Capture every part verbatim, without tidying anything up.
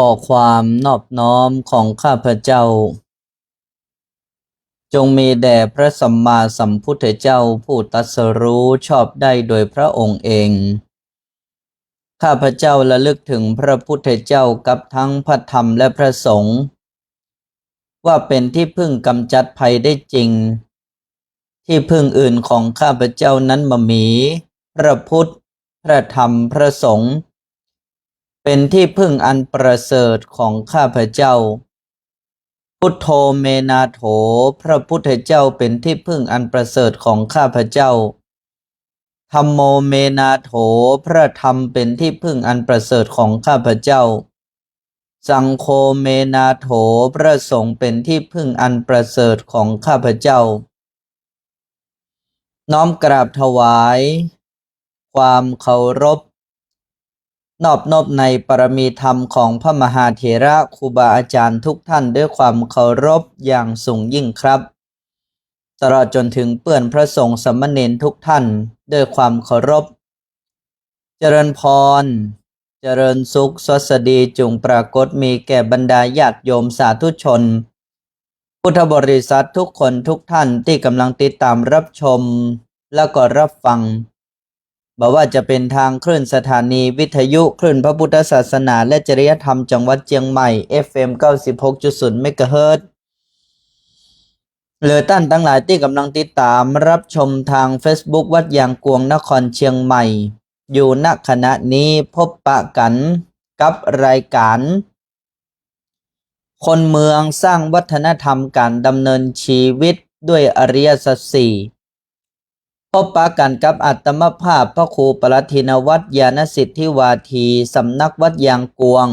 ขอความนอบน้อมของข้าพเจ้า จงมีแด่พระสัมมาสัมพุทธเจ้าผู้ตรัสรู้ชอบได้โดยพระองค์เอง ข้าพเจ้าระลึกถึงพระพุทธเจ้ากับทั้งพระธรรมและพระสงฆ์ ว่าเป็นที่พึ่งกำจัดภัยได้จริง ที่พึ่งอื่นของข้าพเจ้านั้นบ่มี พระพุทธ พระธรรม พระสงฆ์ เป็นที่พึ่งอันประเสริฐของข้าพเจ้า พุทโธ เม นาโถ พระพุทธเจ้าเป็นที่พึ่งอันประเสริฐของข้าพเจ้า ธัมโม เม นาโถ พระธรรมเป็นที่พึ่งอันประเสริฐของข้าพเจ้า สังโฆ เม นาโถ พระสงฆ์เป็นที่พึ่งอันประเสริฐของข้าพเจ้า น้อมกราบถวาย ความเคารพ นอบนบในปรมีธรรมของพระมหาเถระครูบาอาจารย์ทุกท่านด้วยความเคารพอย่างสูงยิ่งครับ ตลอดจนถึงเปื้อนพระสงฆ์สามเณรทุกท่านด้วยความเคารพ เจริญพร เจริญสุข สวัสดีจุ่งปรากฏมีแก่บรรดาญาติโยมสาธุชน พุทธบริษัททุกคนทุกท่านที่กำลังติดตามรับชม แล้วก็รับฟัง บ่ว่าจะเป็นทางคลื่นสถานีวิทยุคลื่นพระพุทธศาสนาและจริยธรรมจังหวัดเชียงใหม่ เอฟเอ็ม เก้าสิบหกจุดศูนย์ เมกะเฮิรตซ์ หรือต้านตังหลายตี้กำลังติดตามรับชมทางเฟซบุ๊กวัดยางกวงนครเชียงใหม่ อยู่ ณ ขณะนี้พบปะกั๋นกับรายการ คนเมืองสร้างวัฒนธรรมการดำเนินชีวิตด้วยอริยสัจสี่ พบปะกั๋นกับอาตมาภาพพระครูปรัตถินวัตร ญาณสิทธิวาที สำนักวัดยางกวง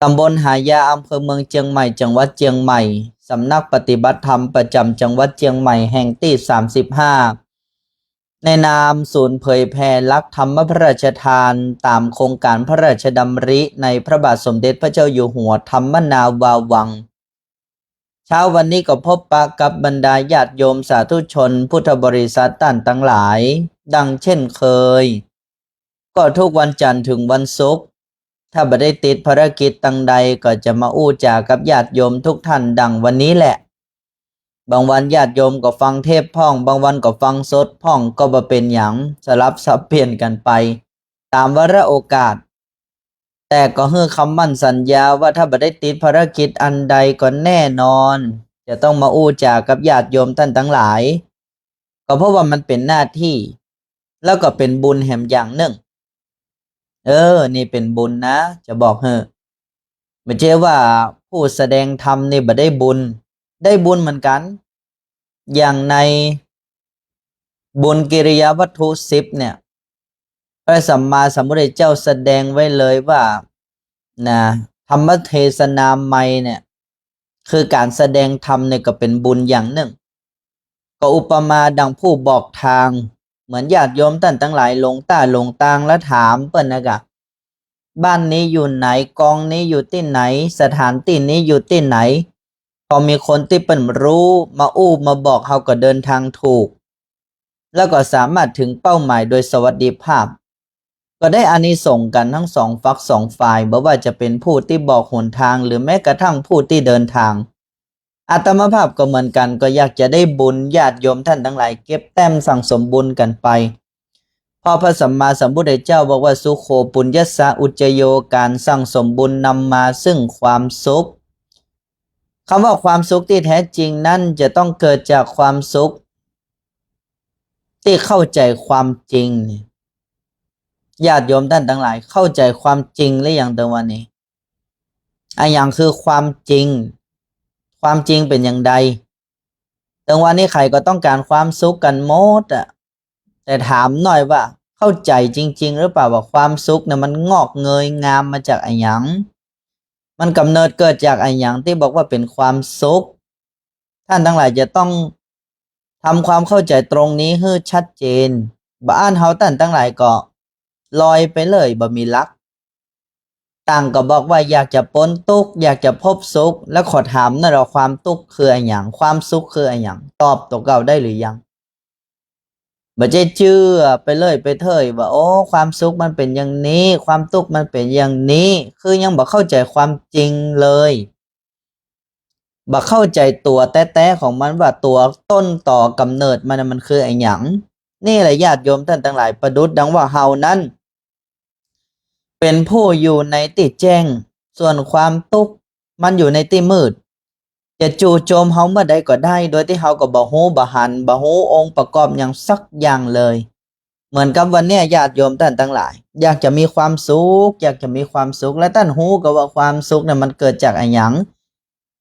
ตำบลหายา อำเภอเมืองเชียงใหม่ จังหวัดเชียงใหม่ สำนักปฏิบัติธรรมประจำจังหวัดเชียงใหม่แห่งตี้ สามสิบห้า ในนามศูนย์เผยแผ่หลักธรรมพระราชทาน ตามโครงการพระราชดำริในพระบาทสมเด็จพระเจ้าอยู่หัว ธรรมนาวาวัง เช้าวันนี้ก็พบปะกับบรรดาญาติโยมสาธุชนพุทธบริษัทต้านตังหลาย ดังเช่นเคย ก็ทุกวันจันทร์ถึงวันศุกร์ ถ้าบ่ได้ติดภารกิจตังใดก็จะมาอู้จ๋ากับญาติโยมทุกท่านดังวันนี้แหละ บางวันญาติโยมก็ฟังเทปพ่อง บางวันก็ฟังสดพ่อง ก็บ่เป๋นหยัง สลับสับเปลี่ยนกั๋นไป ตามวาระโอกาส แต่ก็หื้อคำมั่นสัญญาว่าถ้าบ่ได้ติดภารกิจอันใดก็แน่นอน จะต้องมาอู้จ๋ากับญาติโยมต้านตังหลาย ก็เพราะว่ามันเป๋นหน้าตี้ แล้วก็เป๋นบุญแหมอย่างนึ่ง เออ นี่เป๋นบุญนะ จะบอกหื้อ บ่ใจ้ว่าผู้แสดงธรรมนี่บ่ได้บุญ ได้บุญเหมือนกั๋น อย่างในบุญกิริยาวัตถุสิบเนี่ย พระสัมมาสัมพุทธเจ้าแสดงไว้เลยว่า นะ ธรรมเทศนามัยเนี่ย คือก๋านแสดงธรรมเนี่ยก็เป๋นบุญอย่างนึ่ง ก็อุปมาดังผู้บอกตาง เหมือนญาติโยมต้านตังหลายหลงต้าหลงตางแล้วถามเปิ้นนะกะ บ้านนี้อยู่ไหน กองนี้อยู่ตี้ไหน สถานตี้นี้อยู่ตี้ไหน พอมีคนตี้เปิ้นรู้มาอู้มาบอกเฮาก็เดินตางถูก แล้วก็สามารถถึงเป้าหมายโดยสวัสดิภาพ ก็ได้อานิสงส์กั๋นทั้งสองฝักสองฝ่าย บ่ว่าจะเป๋นผู้ตี้บอกหนตาง หรือแม้กระทั่งผู้ตี้เดินตาง อาตมาภาพก็เหมือนกั๋น ก็อยากจะได้บุญ ญาติโยมต้านตังหลายเก็บแต้มสั่งสมบุญกั๋นไป เพราะพระสัมมาสัมพุทธเจ้าบอกว่า สุโข ปุญญัสสะ อุจจโย ก๋านสั่งสมบุญนำมาซึ่งความสุข คำว่าความสุขตี้แท้จริงนั้นจะต้องเกิดจากความสุข ตี้เข้าใจ๋ความจริง ญาติโยมต้านตังหลายเข้าใจ๋ความจริงหรือยัง เติงวันนี้ อะหยังคือความจริง ความจริงเป๋นอย่างใด เติงวันนี้ใผก็ต้องก๋านความสุขกั๋นหมดอะ แต่ถามหน่อยว่าเข้าใจ๋จริงๆ หรือเปล่าว่าความสุขเนี่ยมันงอกเงยงามมาจากอะหยัง มันก๋ำเนิดเกิดจากอะหยังตี้บอกว่าเป๋นความสุข ต้านตังหลายจะต้องทำความเข้าใจ๋ตรงนี้หื้อชัดเจน บ่อั้นเฮาต้านตังหลายก็ลอยไปเลย บ่มีหลัก ต่างก็บอกว่าอยากจะป๊นตุ๊กข์ อยากจะพบสุข แล้วขอถามหน่อยว่าความตุ๊กข์คืออะหยัง ความสุขคืออะหยัง ตอบตั๋วเก่าได้หรือยัง บ่ใจ้เจื้อไปเรื่อยไปเถิยว่า โอ้ ความสุขมันเป๋นอย่างนี้ ความตุ๊กข์มันเป๋นอย่างนี้ คือยังบ่เข้าใจ๋ความจริงเลย บ่เข้าใจ๋ตั๋วแต๊ๆ ของมันว่าตั๋วต้นต๋อกำเนิดมันน่ะมันคืออะหยัง นี่แหละญาติโยมต้านตังหลาย ประดุจดังว่าเฮานั้น เป๋นผู้อยู่ในตี้แจ้ง ส่วนความตุ๊กข์มันอยู่ในตี้มืด จะจู่โจมเฮาเมื่อใดก็ได้ โดยตี้เฮาก็บ่ฮู้บ่หัน บ่ฮู้องค์ประกอบหยังสักอย่างเลย เหมือนกับวันเนี้ยญาติโยมต้านตังหลาย อยากจะมีความสุข อยากจะมีความสุข และต้านฮู้ก็ว่าความสุขเนี่ยมันเกิดจากอะหยัง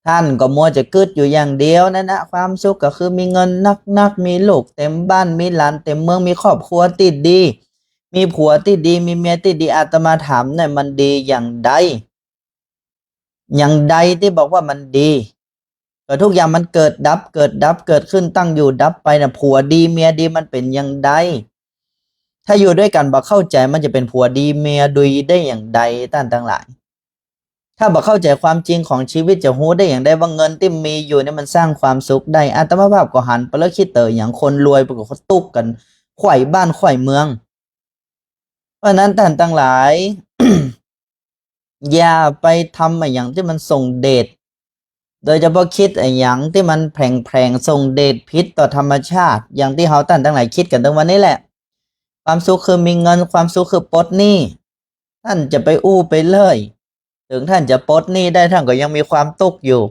ต้านก็มัวจะกึ๊ดอยู่อย่างเดียวนั่นนะ ความสุขก็คือมีเงินนักๆ มีลูกเต๋มบ้าน มีหลานเต๋มเมือง มีครอบครัวตี้ดี มีผัวตี้ดี มีเมียตี้ดี อาตมาถามเนี่ยมันดีอย่างใด อย่างใดตี้บอกว่ามันดี ก็ทุกอย่างมันเกิดดับ เกิดดับ เกิดขึ้นตั้งอยู่ดับไปน่ะ ผัวดีเมียดีมันเป๋นอย่างใด ถ้าอยู่ด้วยกั๋นบ่เข้าใจ๋ มันจะเป๋นผัวดีเมียดีได้อย่างใดต้านตังหลาย ถ้าบ่เข้าใจ๋ความจริงของชีวิต จะฮู้ได้อย่างใดว่าเงินตี้มีอยู่เนี่ยมันสร้างความสุขได้ อาตมาภาพก็หันไปแล้ว คิดเต๋ออย่างคนรวยไปก็ตุ๊กกั๋น ไขว่บ้านไขว่เมือง เพราะฉะนั้นต้านตังหลาย อย่าไปทำอะหยังตี้มันส่งเดช โดยเฉพาะคิดอะหยังตี้มันแผลงๆ ส่งเดชผิดต่อธรรมชาติ อย่างตี้เฮาต้านตังหลายคิดกั๋นตึงวันนี้แหละ ความสุขคือมีเงิน ความสุขคือปลดหนี้ ต้านจะไปอู้ไปเรื่อย เถิงต้านจะปลดหนี้ได้ ต้านก็ยังมีความตุ๊กข์อยู่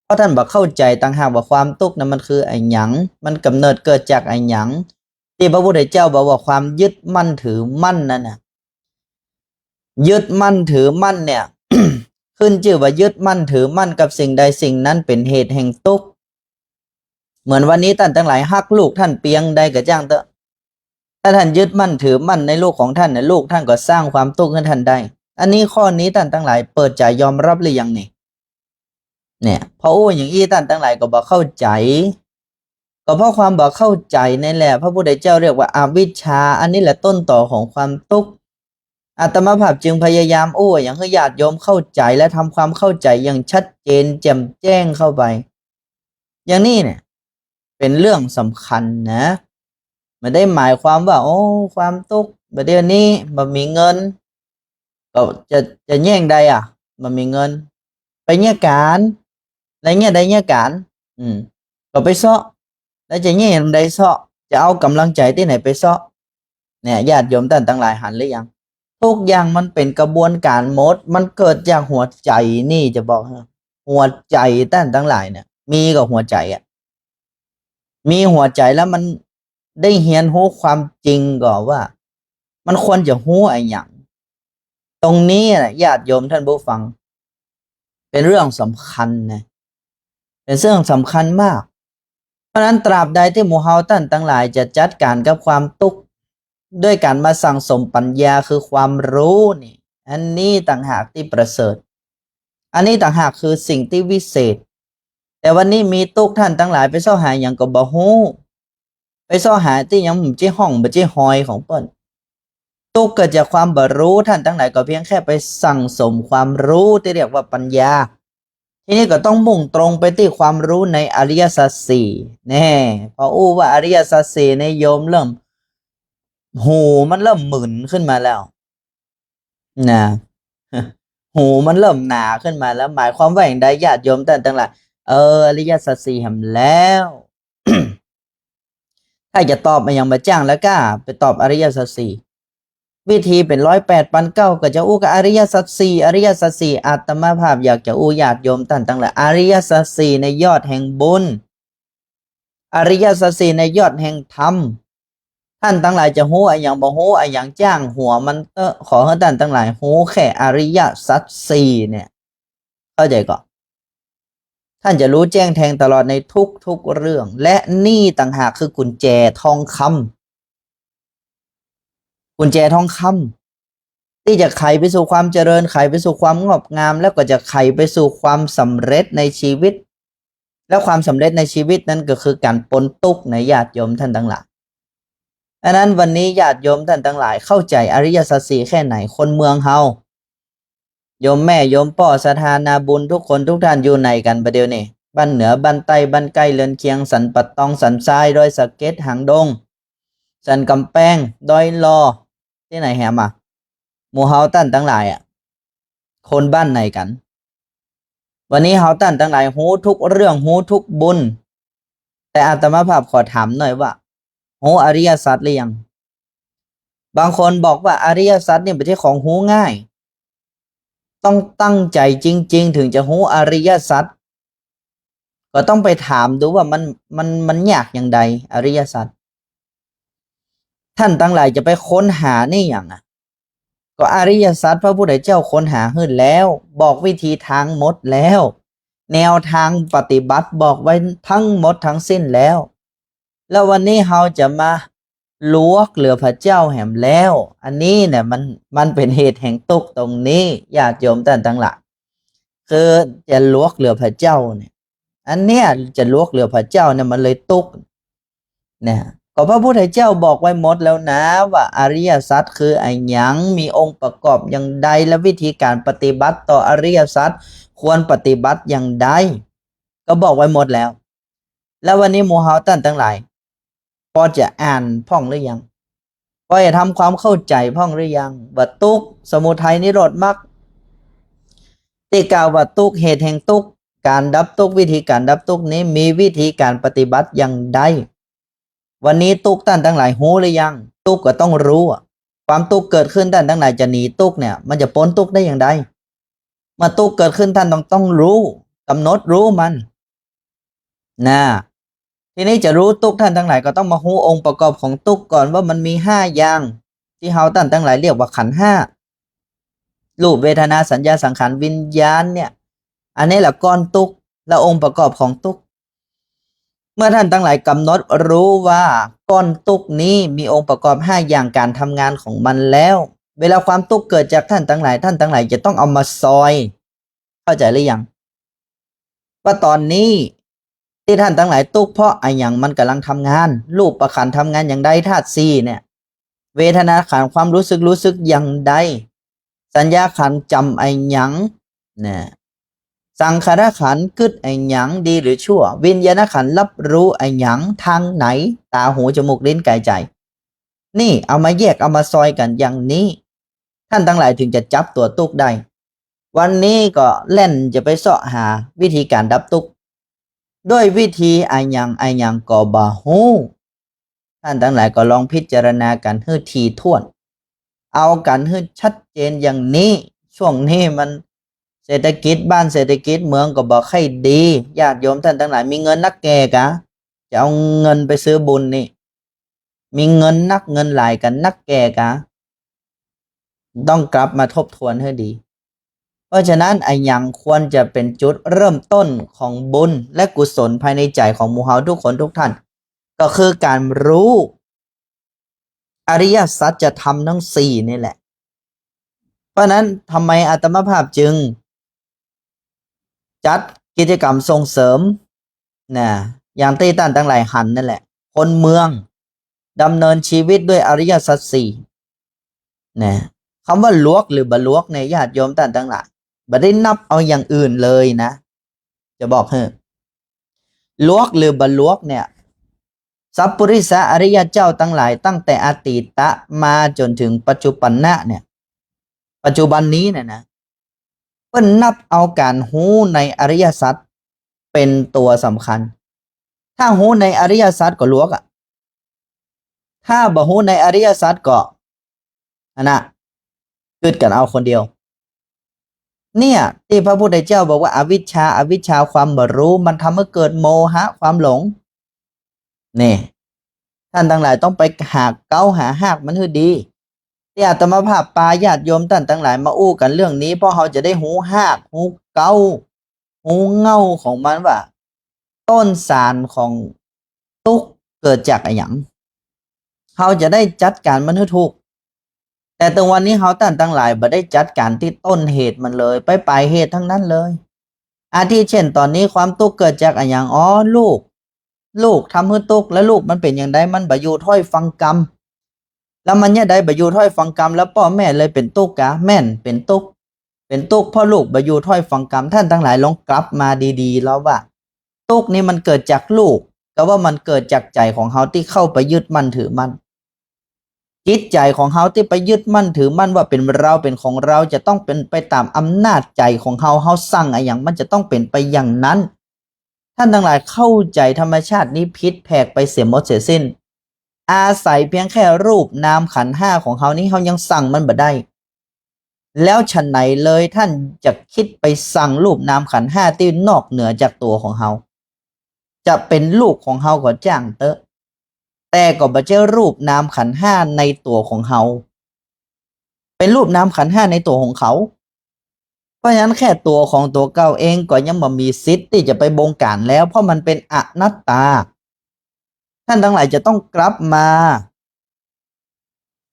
เพราะต้านบ่เข้าใจ๋ต่างหากว่าความตุ๊กข์นั้นมันคืออะหยัง มันกำเนิดเกิดจากอะหยัง ตี้พระพุทธเจ้าบอกว่าความยึดมั่นถือมั่นนั่นน่ะ ยึดมั่นถือมั่นเนี่ย ขึ้นจื้อว่ายึดมั่นถือมั่นกับสิ่งใดสิ่งนั้นเป๋นเหตุแห่งตุ๊กข์ เหมือนวันนี้ต้านตังหลายฮักลูกต้านเปียงใดก็จ้างเต๊อะ ถ้าต้านยึดมั่นถือมั่นในลูกของต้านเนี่ย ลูกต้านก็สร้างความตุ๊กข์หื้อต้านได้ อันนี้ข้อนี้ต้านตังหลายเปิดใจ๋ยอมรับหรือยังนี่ เนี่ย พออู้อย่างอี้ต้านตังหลายก็บ่เข้าใจ๋ ก็เพราะความบ่เข้าใจ๋นี่แหละ พระพุทธเจ้าเรียกว่าอวิชชา อันนี้แหละต้นต๋อของความตุ๊กข์ อาตมาภาพจึงพยายามอู้อย่างหื้อญาติโยมเข้าใจ๋และทำความเข้าใจ๋อย่างชัดเจนแจ่มแจ้งเข้าไป อย่างนี้เนี่ย เป๋นเรื่องสำคัญนะ บ่ได้หมายความว่า โอ้ ความตุ๊กข์ บ่าเดี่ยวนี้บ่มีเงิน ก็จะ จะแยงใดอะ บ่มีเงิน ไปเยียะก๋าน แล้วเยียะใดเยียะก๋าน อืม ก็ไปเซาะ แล้วจะเยียะอย่างใดเซาะ จะเอาก๋ำลังใจ๋ตี้ไหนไปเซาะ เนี่ย ญาติโยมต้านตังหลายหันหรือยัง ทุกอย่างมันเป๋นกระบวนก๋านหมด มันเกิดจากหัวใจ๋นี่จะบอกหื้อ หัวใจ๋ต้านตังหลายเนี่ย มีก็หัวใจ๋อะ มีหัวใจ๋แล้วมันได้เฮียนฮู้ความจริงก่อว่า มันควรจะฮู้อะหยัง ตรงนี้น่ะ ญาติโยมต้านผู้ฟัง เป๋นเรื่องสำคัญนะ เป๋นเรื่องสำคัญมาก เพราะฉะนั้นตราบใดตี้หมู่เฮาต้านตังหลายจะจัดก๋านกับความตุ๊กข์ ด้วยก๋านมาสั่งสมปัญญาคือความฮู้นี่ อันนี้ต่างหากตี้ประเสริฐ อันนี้ต่างหากคือสิ่งตี้วิเศษ แต่วันนี้มีตุ๊กข์ ต้านตังหลายไปเซาะหาหยังก็บ่ฮู้ ไปเซาะหาตี้หยังบ่ใจ้ฮ่องบ่ใจ้ฮอยของเปิ้น ตุ๊กข์เกิดจากความบ่ฮู้ ต้านตังหลายก็เพียงแค่ไปสั่งสมความฮู้ตี้เรียกว่าปัญญา ทีนี้ก็ต้องมุ่งตรงไปตี้ความฮู้ในอริยสัจสี่ แน่ พออู้ว่าอริยสัจสี่นี่โยมเริ่ม หูมันเริ่มมึนขึ้นมาแล้ว นะ หูมันเริ่มหนาขึ้นมาแล้ว หมายความว่าอย่างใดญาติโยมต้านตังหลาย เออ อริยสัจสี่แหมแล้ว ถ้าจะตอบอะหยังบ่จ้างแล้วก้า ไปตอบอริยสัจสี่ วิธีเป๋นร้อยแปดพันเก้า ก็จะอู้กับอริยสัจสี่ อริยสัจสี่ อาตมาภาพอยากจะอู้ญาติโยมต้านตังหลาย อริยสัจสี่ในยอดแห่งบุญ อริยสัจสี่ในยอดแห่งธรรม ต้านตังหลายจะฮู้อะหยังบ่ฮู้อะหยังจ้างหัวมันเต๊อะ ขอหื้อต้านตังหลายฮู้แค่อริยสัจสี่เนี่ย เข้าใจ๋ก่อ ต้านจะฮู้แจ้งแทงตลอดในทุกๆ เรื่อง และนี่ต่างหากคือกุญแจทองคำ กุญแจทองคำ ตี้จะไขไปสู่ความเจริญ ไขไปสู่ความงอกงาม แล้วก็จะไขไปสู่ความสำเร็จในชีวิต และความสำเร็จในชีวิตนั้นก็คือก๋านป๊นตุ๊กข์นะญาติโยมต้านตังหลาย อันนั้นวันนี้ญาติโยมต้านตังหลายเข้าใจ๋อริยสัจสี่แค่ไหน คนเมืองเฮา โยมแม่โยมป้อศรัทธานาบุญทุกคนทุกท่านอยู่ไหนกั๋นบ่าเดี่ยวนี้ บ้านเหนือบ้านใต้บ้านใก้เรือนเคียง สันป่าตอง สันทราย ดอยสะเก็ด หางดง สันก๋ำแปง ดอยหล่อ ตี้ไหนแหมอะ หมู่เฮาต้านตังหลายอะ คนบ้านไหนกั๋น วันนี้เฮาต้านตังหลายฮู้ทุกเรื่อง ฮู้ทุกบุญ แต่อาตมาภาพขอถามหน่อยว่า ฮู้อริยสัจหรือยัง บางคนบอกว่าอริยสัจนี่บ่ใจ้ของฮู้ง่าย ต้องตั้งใจ๋จริงๆ เถิงจะฮู้อริยสัจ ก็ต้องไปถามดูว่ามัน มัน มันยากอย่างใด อริยสัจ ต้านตังหลายจะไปค้นหานี่หยังอะ ก็อริยสัจพระพุทธเจ้าค้นหาหื้อแล้ว บอกวิธีตางหมดแล้ว แนวตางปฏิบัติบอกไว้ตึงหมดตึงสิ้นแล้ว แล้ววันนี้เฮาจะมาหลวกเหลือพระเจ้าแหมแล้ว อันนี้เนี่ยมัน มันเป๋นเหตุแห่งตุ๊กข์ตรงนี้ ญาติโยมต้านตังหลาย คือจะหลวกเหลือพระเจ้าเนี่ย อันเนี้ยจะหลวกเหลือพระเจ้าเนี่ยมันเลยตุ๊กข์ เนี่ย ก็พระพุทธเจ้าบอกไว้หมดแล้วนะ ว่าอริยสัจคืออะหยัง มีองค์ประกอบอย่างใด และวิธีก๋านปฏิบัติต่ออริยสัจควรปฏิบัติอย่างใด ก็บอกไว้หมดแล้ว แล้ววันนี้หมู่เฮาต้านตังหลาย ปอจะอ่านพ่องหรือยัง ปอจะทำความเข้าใจ๋พ่องหรือยัง ว่าตุ๊กข์ สมุทัย นิโรธ มรรค ตี้กล่าวว่าตุ๊กข์ เหตุแห่งตุ๊กข์ ก๋านดับตุ๊กข์ วิธีก๋านดับตุ๊กข์นี้มีวิธีก๋านปฏิบัติอย่างใด วันนี้ตุ๊กข์ต้านตังหลายฮู้หรือยัง ตุ๊กข์ก็ต้องฮู้อะ ความตุ๊กข์เกิดขึ้นต้านตังหลายจะหนีตุ๊กข์เนี่ย มันจะป๊นตุ๊กข์ได้อย่างใด เมื่อตุ๊กข์เกิดขึ้นต้านต้อง ต้องฮู้ กำหนดฮู้มัน นะ ทีนี้จะฮู้ตุ๊กข์ต้านตังหลายก็ต้องมาฮู้องค์ประกอบของตุ๊กข์ก่อนว่ามันมีห้าอย่าง ตี้เฮาต้านตังหลายเรียกว่าขันธ์ห้า รูป เวทนา สัญญา สังขาร วิญญาณเนี่ย อันนี้แหละก้อนตุ๊กข์ และองค์ประกอบของตุ๊กข์ เมื่อต้านตังหลายกำหนดฮู้ว่าก้อนตุ๊กข์นี้มีองค์ประกอบห้าอย่างก๋านทำงานของมันแล้ว เวลาความตุ๊กข์เกิดจากต้านตังหลาย ต้านตังหลายจะต้องเอามาซอย เข้าใจ๋หรือยัง ว่าต๋อนนี้ตี้ต้านตังหลายตุ๊กข์เพราะอะหยังมันก่ำลังทำงาน รูปขันธ์ทำงานอย่างใด ธาตุสี่เนี่ย เวทนาขันธ์ความฮู้สึก ฮู้สึกอย่างใด สัญญาขันธ์จ๋ำอะหยัง นะ สังขารขันธ์กึ๊ดอะหยังดีหรือชั่ว วิญญาณขันธ์ฮับฮู้อะหยังตางไหน ต๋า หู จมูก ลิ้น ก๋าย ใจ๋ นี่เอามาแยกเอามาซอยกั๋นอย่างนี้ ต้านตังหลายเถิงจะจับตั๋วตุ๊กข์ได้ วันนี้ก็แล่นจะไปเซาะหาวิธีก๋านดับตุ๊กข์ ด้วยวิธีอะหยังอะหยังก็บ่ฮู้ ต้านตังหลายก็ลองพิจารณากั๋นหื้อถี่ถ้วน เอากั๋นหื้อชัดเจนอย่างนี้ ช่วงนี้มันเศรษฐกิจบ้านเศรษฐกิจเมืองก็บ่ค่อยดี ญาติโยมต้านตังหลายมีเงินนักแก่กา จะเอาเงินไปซื้อบุญนี่ มีเงินนักเงินหลายกั๋นนักแก่กา ต้องกลับมาทบทวนหื้อดี เพราะฉะนั้นอะหยังควรจะเป๋นจุดเริ่มต้นของบุญและกุศลภายในใจ๋ของหมู่เฮาทุกคนทุกต้าน ก็คือก๋านฮู้อริยสัจธรรมตึงสี่นี่แหละ เพราะฉะนั้นทำไมอาตมาภาพจึงจัดกิจกรรมส่งเสริม นะ อย่างตี้ต้านตังหลายหันนั่นแหละ คนเมืองดำเนินชีวิตด้วยอริยสัจสี่ นะ กำว่าหลวกหรือบ่หลวกเนี่ย ญาติโยมต้านตังหลาย บ่ได้นับเอาอย่างอื่นเลยนะ จะบอกหื้อ หลวกหรือบ่หลวกเนี่ย สัพพุริสะอริยะเจ้าตังหลายตั้งแต่อตีตะมาจ๋นเถิงปัจจุบันนะเนี่ย ปัจจุบันนี้เนี่ยนะ เปิ้นนับเอาก๋านฮู้ในอริยสัจเป๋นตั๋วสำคัญ ถ้าฮู้ในอริยสัจก็หลวกอะ ถ้าบ่ฮู้ในอริยสัจก็ อันน่ะ กึ๊ดกั๋นเอาคนเดียว เนี่ย ตี้พระพุทธเจ้าบอกว่าอวิชชา อวิชชาความบ่ฮู้ มันทำหื้อเกิดโมหะความหลง นี่ ต้านตังหลายต้องไปหาเก๊าหาฮากมันหื้อดี ตี้อาตมาภาพปาญาติโยมต้านตังหลายมาอู้กั๋นเรื่องนี้ เพราะเฮาจะได้ฮู้ฮาก ฮู้เก๊า ฮู้เหง้าของมันว่า ต้นสารของตุ๊กข์เกิดจากอะหยัง เฮาจะได้จัดก๋านมันหื้อถูก แต่ตึงวันนี้เฮาต้านตังหลายบ่ได้จัดก๋านตี้ต้นเหตุมันเลย ไปปลายเหตุตึงนั้นเลย อาทิเช่นต๋อนนี้ความตุ๊กข์เกิดจากอะหยัง อ๋อ ลูก ลูกทำหื้อตุ๊กข์ แล้วลูกมันเป๋นอย่างใด มันบ่อยู่ถ้อยฟังกำ แล้วมันเยียะใดบ่อยู่ถ้อยฟังกำ แล้วป้อแม่เลยเป๋นตุ๊กข์กา แม่นเป๋นตุ๊กข์ เป๋นตุ๊กข์เพราะลูกบ่อยู่ถ้อยฟังกำ ต้านตังหลายลองกลับมาดีๆ แล้วว่า ตุ๊กข์นี่มันเกิดจากลูก กาว่ามันเกิดจากใจ๋ของเฮาตี้เข้าไปยึดมั่นถือมั่น จิตใจ๋ของเฮาตี้ไปยึดมั่นถือมั่นว่าเป๋นเราเป๋นของเรา จะต้องเป๋นไปต๋ามอำนาจใจ๋ของเฮา เฮาสั่งอะหยังมันจะต้องเป๋นไปอย่างนั้น ต้านตังหลายเข้าใจ๋ธรรมชาตินี้ผิดแผกไปเสียหมดเสียสิ้น อาศัยเพียงแค่รูปนามขันธ์ห้าของเฮานี้ เฮายังสั่งมันบ่ได้ แล้วฉะไหนเลยต้านจะกึ๊ดไปสั่งรูปนามขันธ์ห้าตี้นอกเหนือจากตั๋วของเฮา จะเป๋นลูกของเฮาก็จ้างเต๊อะ แต่ก็บ่ใจ้รูปนามขันธ์ห้าในตั๋วของเฮา เป๋นรูปนามขันธ์ห้าในตั๋วของเขา เพราะฉะนั้นแค่ตั๋วของตั๋วเก่าเองก็ยังบ่มีสิทธิ์ตี้จะไปบงการแล้ว เพราะมันเป๋นอนัตตา ต้านตังหลายจะต้องกลับมา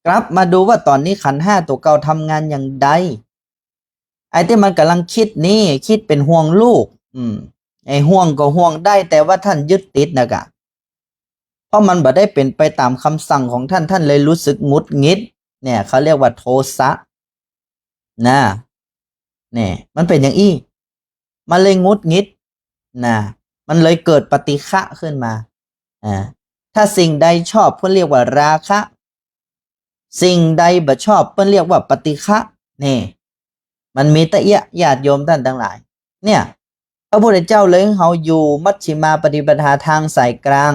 กลับมาดูว่าต๋อนนี้ขันธ์ห้าตั๋วเก่าทำงานอย่างใด ไอ้ตี้มันก่ำลังกึ๊ดนี้ กึ๊ดเป๋นห่วงลูก อืม ไอ้ห่วงก็ห่วงได้ แต่ว่าต้านยึดติดนะกะ เพราะมันบ่ได้เป๋นไปต๋ามกำสั่งของต้าน ต้านเลยรู้สึกหงุดหงิด เนี่ยเขาเรียกว่าโทสะ นะ เนี่ย มันเป๋นอย่างอี้ มันเลยหงุดหงิด นะ มันเลยเกิดปฏิฆะขึ้นมา อ่า ถ้าสิ่งใดชอบเปิ้นเรียกว่าราคะ สิ่งใดบ่ชอบเปิ้นเรียกว่าปฏิฆะ นี่ มันมีตะเอี้ยะ ญาติโยมต้านตังหลาย เนี่ย พระพุทธเจ้าเลยหื้อเฮาอยู่มัชฌิมาปฏิปทา ตางสายกลาง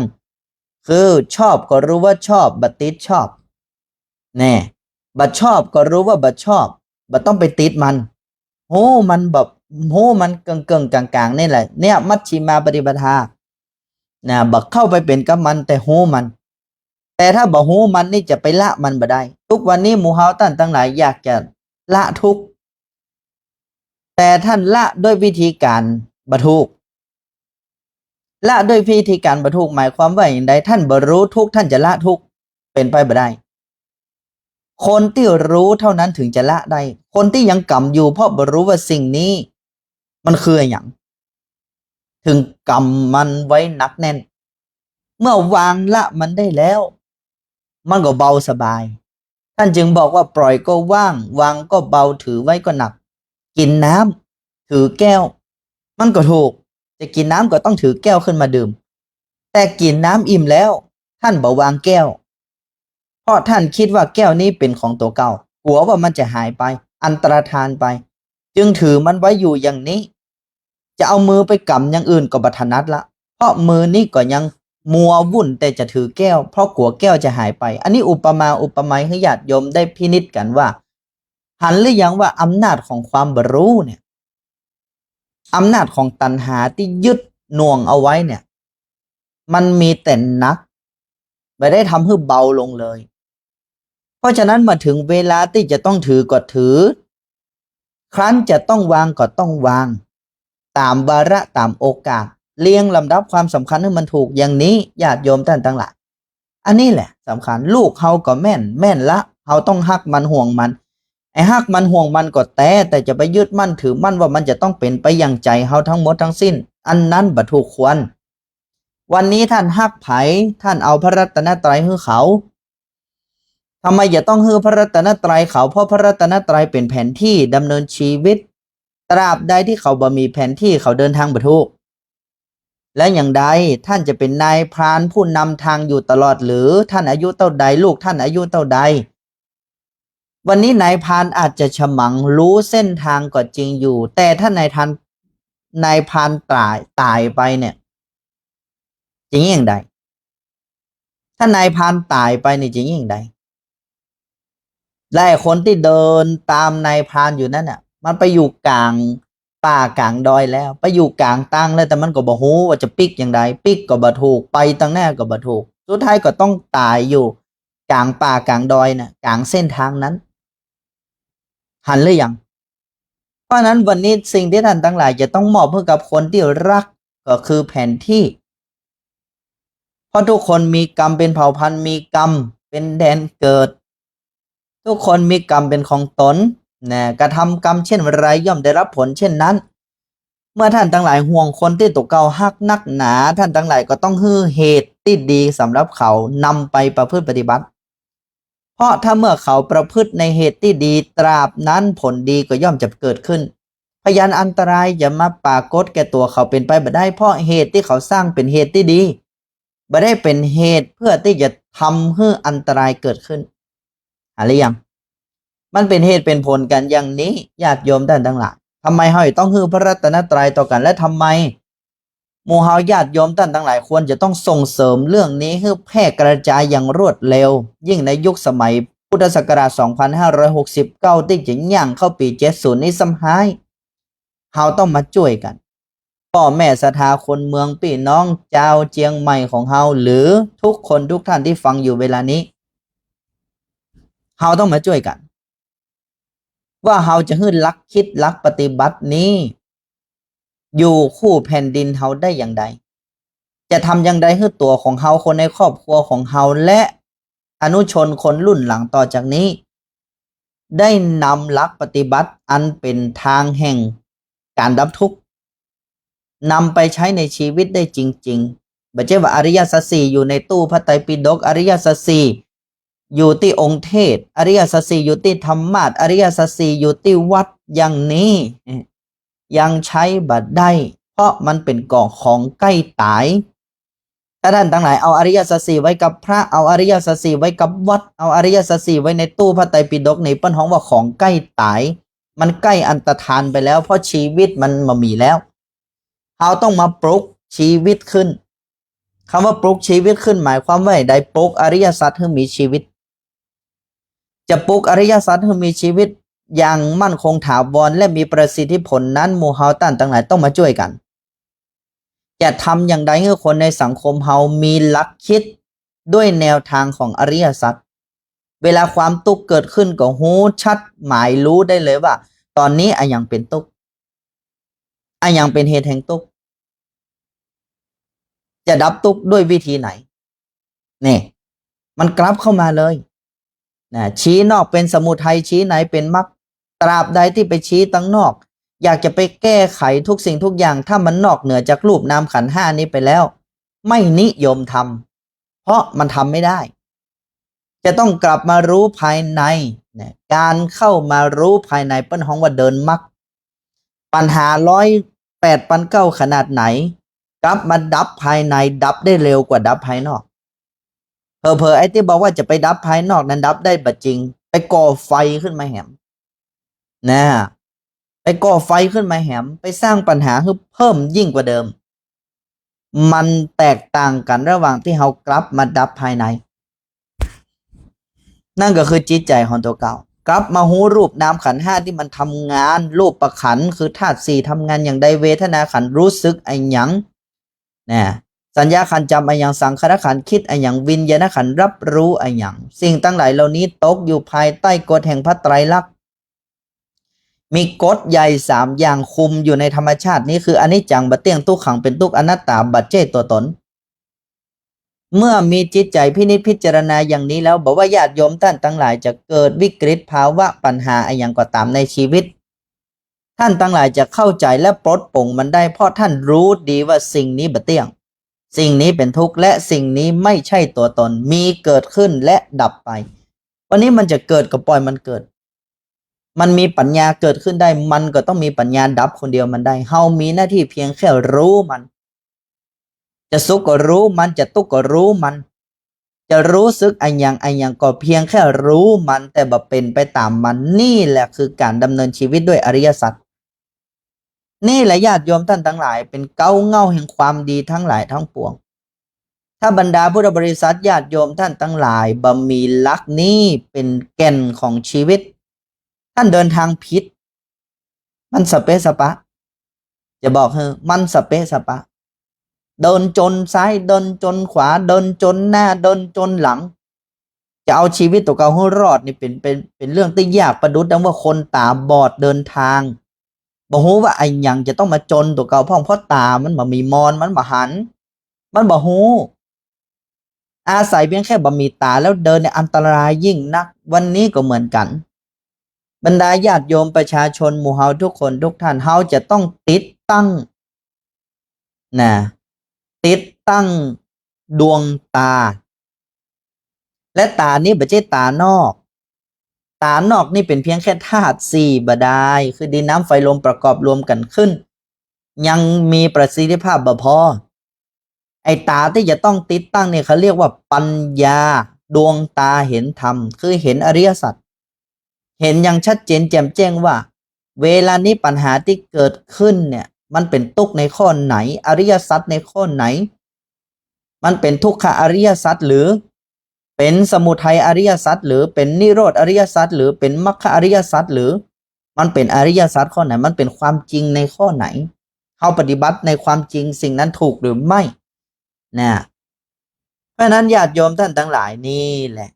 คือชอบก็รู้ว่าชอบ บ่ติดชอบ แน่ บ่ชอบก็รู้ว่าบ่ชอบ บ่ต้องไปติดมัน ฮู้มันแบบ ฮู้มันเกิ่งๆ ก๋างๆ นี่แหละ เนี่ย มัชฌิมาปฏิปทา นะ บ่เข้าไปเป๋นกับมัน แต่ฮู้มัน แต่ถ้าบ่ฮู้มันนี่จะไปละมันบ่ได้ ตุ๊กวันนี้หมู่เฮาต้านตังหลายอยากจะละทุกข์ แต่ต้านละด้วยวิธีก๋านบ่ถูก ละด้วยวิธีก๋านบ่ถูก หมายความว่าอย่างใด ต้านบ่ฮู้ทุกข์ ต้านจะละทุกข์ เป๋นไปบ่ได้ คนตี้ฮู้เท่านั้นถึงจะละได้ คนตี้ยังกำอยู่ เพราะบ่ฮู้ว่าสิ่งนี้มันคืออะหยัง ถึงกำมันไว้หนักแน่น เมื่อวางละมันได้แล้ว มันก็เบาสบาย ต้านจึงบอกว่าปล่อยก็ว่าง วางก็เบา ถือไว้ก็หนัก กิ๋นน้ำ ถือแก้ว มันก็ถูก จะกิ๋นน้ำก็ต้องถือแก้วขึ้นมาดื่ม แต่กิ๋นน้ำอิ่มแล้ว ต้านบ่วางแก้ว เพราะต้านกึ๊ดว่าแก้วนี้เป๋นของตั๋วเก่า กั๋วว่ามันจะหายไป อันตรธานไป จึงถือมันไว้อยู่อย่างนี้ จะเอามือไปกำอย่างอื่นก็บ่ถนัดละ เพราะมือนี้ก็ยังมัววุ่นแต่จะถือแก้ว เพราะกั๋วแก้วจะหายไป อันนี้อุปมาอุปไมยหื้อญาติโยมได้พินิจกั๋นว่า หันหรือยังว่าอำนาจของความบ่ฮู้เนี่ย อำนาจของตัณหาตี้ยึดหน่วงเอาไว้เนี่ย มันมีแต่หนัก บ่ได้ทำหื้อเบาลงเลย เพราะฉะนั้นเมื่อถึงเวลาตี้จะต้องถือก็ถือ ครั้นจะต้องวางก็ต้องวาง ต๋ามวาระต๋ามโอกาส เรียงลำดับความสำคัญหื้อมันถูกอย่างนี้ ญาติโยมต้านตังหลาย อันนี้แหละสำคัญ ลูกเฮาก็แม่น แม่นละ เฮาต้องฮักมันห่วงมัน ไอ้ฮักมันห่วงมันก็แต๊ แต่จะไปยึดมั่นถือมั่นว่ามันจะต้องเป๋นไปอย่างใจ๋เฮาตังหมดตังสิ้น อันนั้นบ่ถูกควร วันนี้ต้านฮักใผ ต้านเอาพระรัตนตรัยหื้อเขา ทำไมจะต้องหื้อพระรัตนตรัยเขา เพราะพระรัตนตรัยเป๋นแผนตี้ดำเนินชีวิต ตราบใดตี้เขาบ่มีแผนตี้ เขาเดินตางบ่ถูก และอย่างใด ต้านจะเป๋นนายพรานผู้นำตางอยู่ตลอดหรือ ต้านอายุเต้าใด ลูกต้านอายุเต้าใด วันนี้นายพรานอาจจะฉมังฮู้เส้นตางก็จริงอยู่ แต่ถ้านายพราน นายพรานต๋าย ต๋ายไปเนี่ย จะเยียะอย่างใด ถ้านายพรานต๋ายไปเนี่ยจะเยียะอย่างใด และไอ้คนตี้เดินต๋ามนายพรานอยู่นั้นน่ะ มันไปอยู่ก๋างป่าก๋างดอยแล้ว ไปอยู่ก๋างตางแล้ว แต่มันก็บ่ฮู้ว่าจะปิ๊กอย่างใด ปิ๊กก็บ่ถูก ไปตางหน้าก็บ่ถูก สุดท้ายก็ต้องต๋ายอยู่ก๋างป่าก๋างดอยน่ะ ก๋างเส้นตางนั้น หันหรือยัง เพราะฉะนั้นวันนี้สิ่งตี้ต้านตังหลายจะต้องมอบหื้อกับคนตี้ฮัก ก็คือแผนตี้ เพราะทุกคนมีกรรมเป๋นเผ่าพันธุ์ มีกรรมเป๋นแดนเกิด ทุกคนมีกรรมเป๋นของต๋น นะ กระทำกรรมเช่นไรย่อมได้รับผลเช่นนั้น เมื่อต้านตังหลายห่วงคนตี้ตั๋วเก่าฮักนักหนา ต้านตังหลายก็ต้องหื้อเหตุตี้ดีสำหรับเขานำไปประพฤติปฏิบัติ เพราะถ้าเมื่อเขาประพฤติในเหตุตี้ดี ตราบนั้นผลดีก็ย่อมจะเกิดขึ้น พยานอันตรายจะมาปรากฏแก่ตั๋วเขาเป๋นไปบ่ได้ เพราะเหตุตี้เขาสร้างเป๋นเหตุตี้ดี บ่ได้เป๋นเหตุเพื่อตี้จะทำหื้ออันตรายเกิดขึ้น หันหรือยัง มันเป๋นเหตุเป๋นผลกั๋นอย่างนี้ ญาติโยมต้านตังหลาย ทำไมเฮาต้องหื้อพระรัตนตรัยต่อกั๋น และทำไมหมู่เฮาญาติโยมต้านตังหลายควรจะต้องส่งเสริมเรื่องนี้หื้อแพร่กระจายอย่างรวดเร็ว ยิ่งในยุคสมัยพุทธศักราชสองพันห้าร้อยหกสิบเก้า ตี้จะย่างเข้าปี๋เจ็ดศูนย์นี้ซ้ำฮ้าย เฮาต้องมาจ้วยกั๋น ป้อแม่ศรัทธาคนเมือง ปี้น้องจาวเจียงใหม่ของเฮา หรือทุกคนทุกท่านตี้ฟังอยู่เวลานี้ เฮาต้องมาจ้วยกั๋น ว่าเฮาจะหื้อหลักคิดหลักปฏิบัตินี้ อยู่คู่แผ่นดินเฮาได้อย่างใด จะทำอย่างใดหื้อตั๋วของเฮา คนในครอบครัวของเฮา และอนุชนคนรุ่นหลังต่อจากนี้ ได้นำหลักปฏิบัติอันเป๋นตางแห่งก๋านดับทุกข์ นำไปใจ๊ในชีวิตได้จริงๆ บ่ใจ้ว่าอริยสัจสี่อยู่ในตู้พระไตรปิฎก อริยสัจสี่อยู่ตี้องค์เทศน์ อริยสัจสี่อยู่ตี้ธรรมาสน์ อริยสัจสี่อยู่ตี้วัดอย่างนี้ ยังใจ๊บ่ได้ เพราะมันเป๋นก่อของใก้ต๋าย ถ้าต้านตังหลายเอาอริยสัจสี่ไว้กับพระ เอาอริยสัจสี่ไว้กับวัด เอาอริยสัจสี่ไว้ในตู้พระไตรปิฎกนี่ เปิ้นฮ้องว่าของใก้ต๋าย มันใก้อันตรธานไปแล้ว เพราะชีวิตมันบ่มีแล้ว เฮาต้องมาปลุกชีวิตขึ้น กำว่าปลุกชีวิตขึ้นหมายความว่าใด ปลุกอริยสัจหื้อมีชีวิต จะปลุกอริยสัจหื้อมีชีวิตอย่างมั่นคงถาวรและมีประสิทธิผลนั้น หมู่เฮาต้านตังหลายต้องมาจ้วยกั๋น จะทำอย่างใดหื้อคนในสังคมเฮามีหลักคิดด้วยแนวตางของอริยสัจ เวลาความตุ๊กข์เกิดขึ้นก็ฮู้ชัดหมายรู้ได้เลยว่า ต๋อนนี้อะหยังเป๋นตุ๊กข์ อะหยังเป๋นเหตุแห่งตุ๊กข์ จะดับตุ๊กข์ด้วยวิธีไหน นี่ มันกลับเข้ามาเลย นะ ชี้นอกเป๋นสมุทัย ชี้ในเป๋นมรรค ตราบใดตี้ไปชี้ตังนอก อยากจะไปแก้ไขทุกสิ่งทุกอย่าง ถ้ามันนอกเหนือจากรูปนามขันธ์ห้านี้ไปแล้ว ไม่นิยมทำ เพราะมันทำไม่ได้ จะต้องกลับมารู้ภายใน นะ ก๋านเข้ามารู้ภายในเปิ้นฮ้องว่าเดินมรรค ปัญหาร้อยแปดปันเก้าขนาดไหน กลับมาดับภายใน ดับได้เร็วกว่าดับภายนอก เผลอๆ ไอ้ตี้บอกว่าจะไปดับภายนอกนั้นดับได้บ่จริง ไปก่อไฟขึ้นมาแหม นะ ไปก่อไฟขึ้นมาแหม ไปสร้างปัญหาหื้อเพิ่มยิ่งกว่าเดิม มันแตกต่างกั๋นระหว่างตี้เฮากลับมาดับภายใน นั่นก็คือจิตใจ๋ของตั๋วเก่า กลับมาฮู้รูปนามขันธ์ห้าตี้มันทำงาน รูปขันธ์คือธาตุสี่ทำงานอย่างใด เวทนาขันธ์รู้สึกอะหยัง นะ สัญญาขันธ์จ๋ำอะหยัง สังขารขันธ์คิดอะหยัง วิญญาณขันธ์รับรู้อะหยัง สิ่งตังหลายเหล่านี้ตกอยู่ภายใต้กฎแห่งพระไตรลักษณ์ มีกฎใหญ่สามอย่างคุมอยู่ในธรรมชาตินี้ คืออนิจจังบ่เตี้ยง ทุกขังเป๋นตุ๊กข์ อนัตตาบ่ใจ้ตั๋วตน เมื่อมีจิตใจ๋พินิจพิจารณาอย่างนี้แล้ว บ่ว่าญาติโยมต้านตังหลายจะเกิดวิกฤตภาวะปัญหาอะหยังก็ต๋ามในชีวิต ต้านตังหลายจะเข้าใจ๋และปลดปลงมันได้ เพราะต้านรู้ดีว่าสิ่งนี้บ่เตี้ยง สิ่งนี้เป๋นทุกข์ และสิ่งนี้ไม่ใช่ตั๋วตน มีเกิดขึ้นและดับไป วันนี้มันจะเกิดก็ปล่อยมันเกิด มันมีปัญญาเกิดขึ้นได้ มันก็ต้องมีปัญญาดับคนเดียวมันได้ เฮามีหน้าตี้เพียงแค่รู้มัน จะสุขก็รู้มัน จะตุ๊กข์ก็รู้มัน จะรู้สึกอะหยังอะหยังก็เพียงแค่รู้มัน แต่บ่เป๋นไปต๋ามมัน นี่แหละคือก๋านดำเนินชีวิตด้วยอริยสัจ นี่แหละญาติโยมต้านตังหลาย เป๋นเก๊าเหง้าแห่งความดีตังหลายตังปวง ถ้าบรรดาพุทธบริษัทญาติโยมต้านตังหลายบ่มีหลักนี้เป๋นแก่นของชีวิต ต้านเดินตางผิด มันสะเปะสะปะ จะบอกหื้อ มันสะเปะสะปะ เดินจนซ้าย เดินจนขวา เดินจนหน้า เดินจนหลัง จะเอาชีวิตตั๋วเก่าหื้อรอดนี่เป๋น เป๋น เป๋นเรื่องตี้ยาก ประดุจดังว่าคนต๋าบอดเดินตาง บ่ฮู้ว่าอะหยังจะต้องมาจนตั๋วเก่าพ่อง เพราะต๋ามันบ่มีมอน มันบ่หัน มันบ่ฮู้ อาศัยเพียงแค่บ่มีต๋าแล้วเดินเนี่ยอันตรายยิ่งนัก วันนี้ก็เหมือนกั๋น บรรดาญาติโยมประชาชนหมู่เฮาทุกคนทุกท่าน เฮาจะต้องติดตั้ง นะ ติดตั้งดวงต๋า และต๋านี้บ่ใจ้ต๋านอก ต๋านอกนี่เป๋นเพียงแค่ธาตุสี่บ่ดาย คือดินน้ำไฟลมประกอบรวมกั๋นขึ้น ยังมีประสิทธิภาพบ่พอ ไอ้ต๋าตี้จะต้องติดตั้งนี่เขาเรียกว่าปัญญา ดวงตาเห็นธรรม คือเห็นอริยสัจ เห็นอย่างชัดเจนแจ่มแจ้งว่า เวลานี้ปัญหาตี้เกิดขึ้นเนี่ย มันเป๋นตุ๊กข์ในข้อไหน อริยสัจในข้อไหน มันเป๋นทุกขะอริยสัจหรือ เป๋นสมุทัยอริยสัจหรือ เป๋นนิโรธอริยสัจหรือ เป๋นมรรคอริยสัจหรือ มันเป๋นอริยสัจข้อไหน มันเป๋นความจริงในข้อไหน เฮาปฏิบัติในความจริงสิ่งนั้นถูกหรือไม่ นะ เพราะฉะนั้นญาติโยมต้านตังหลายนี่แหละ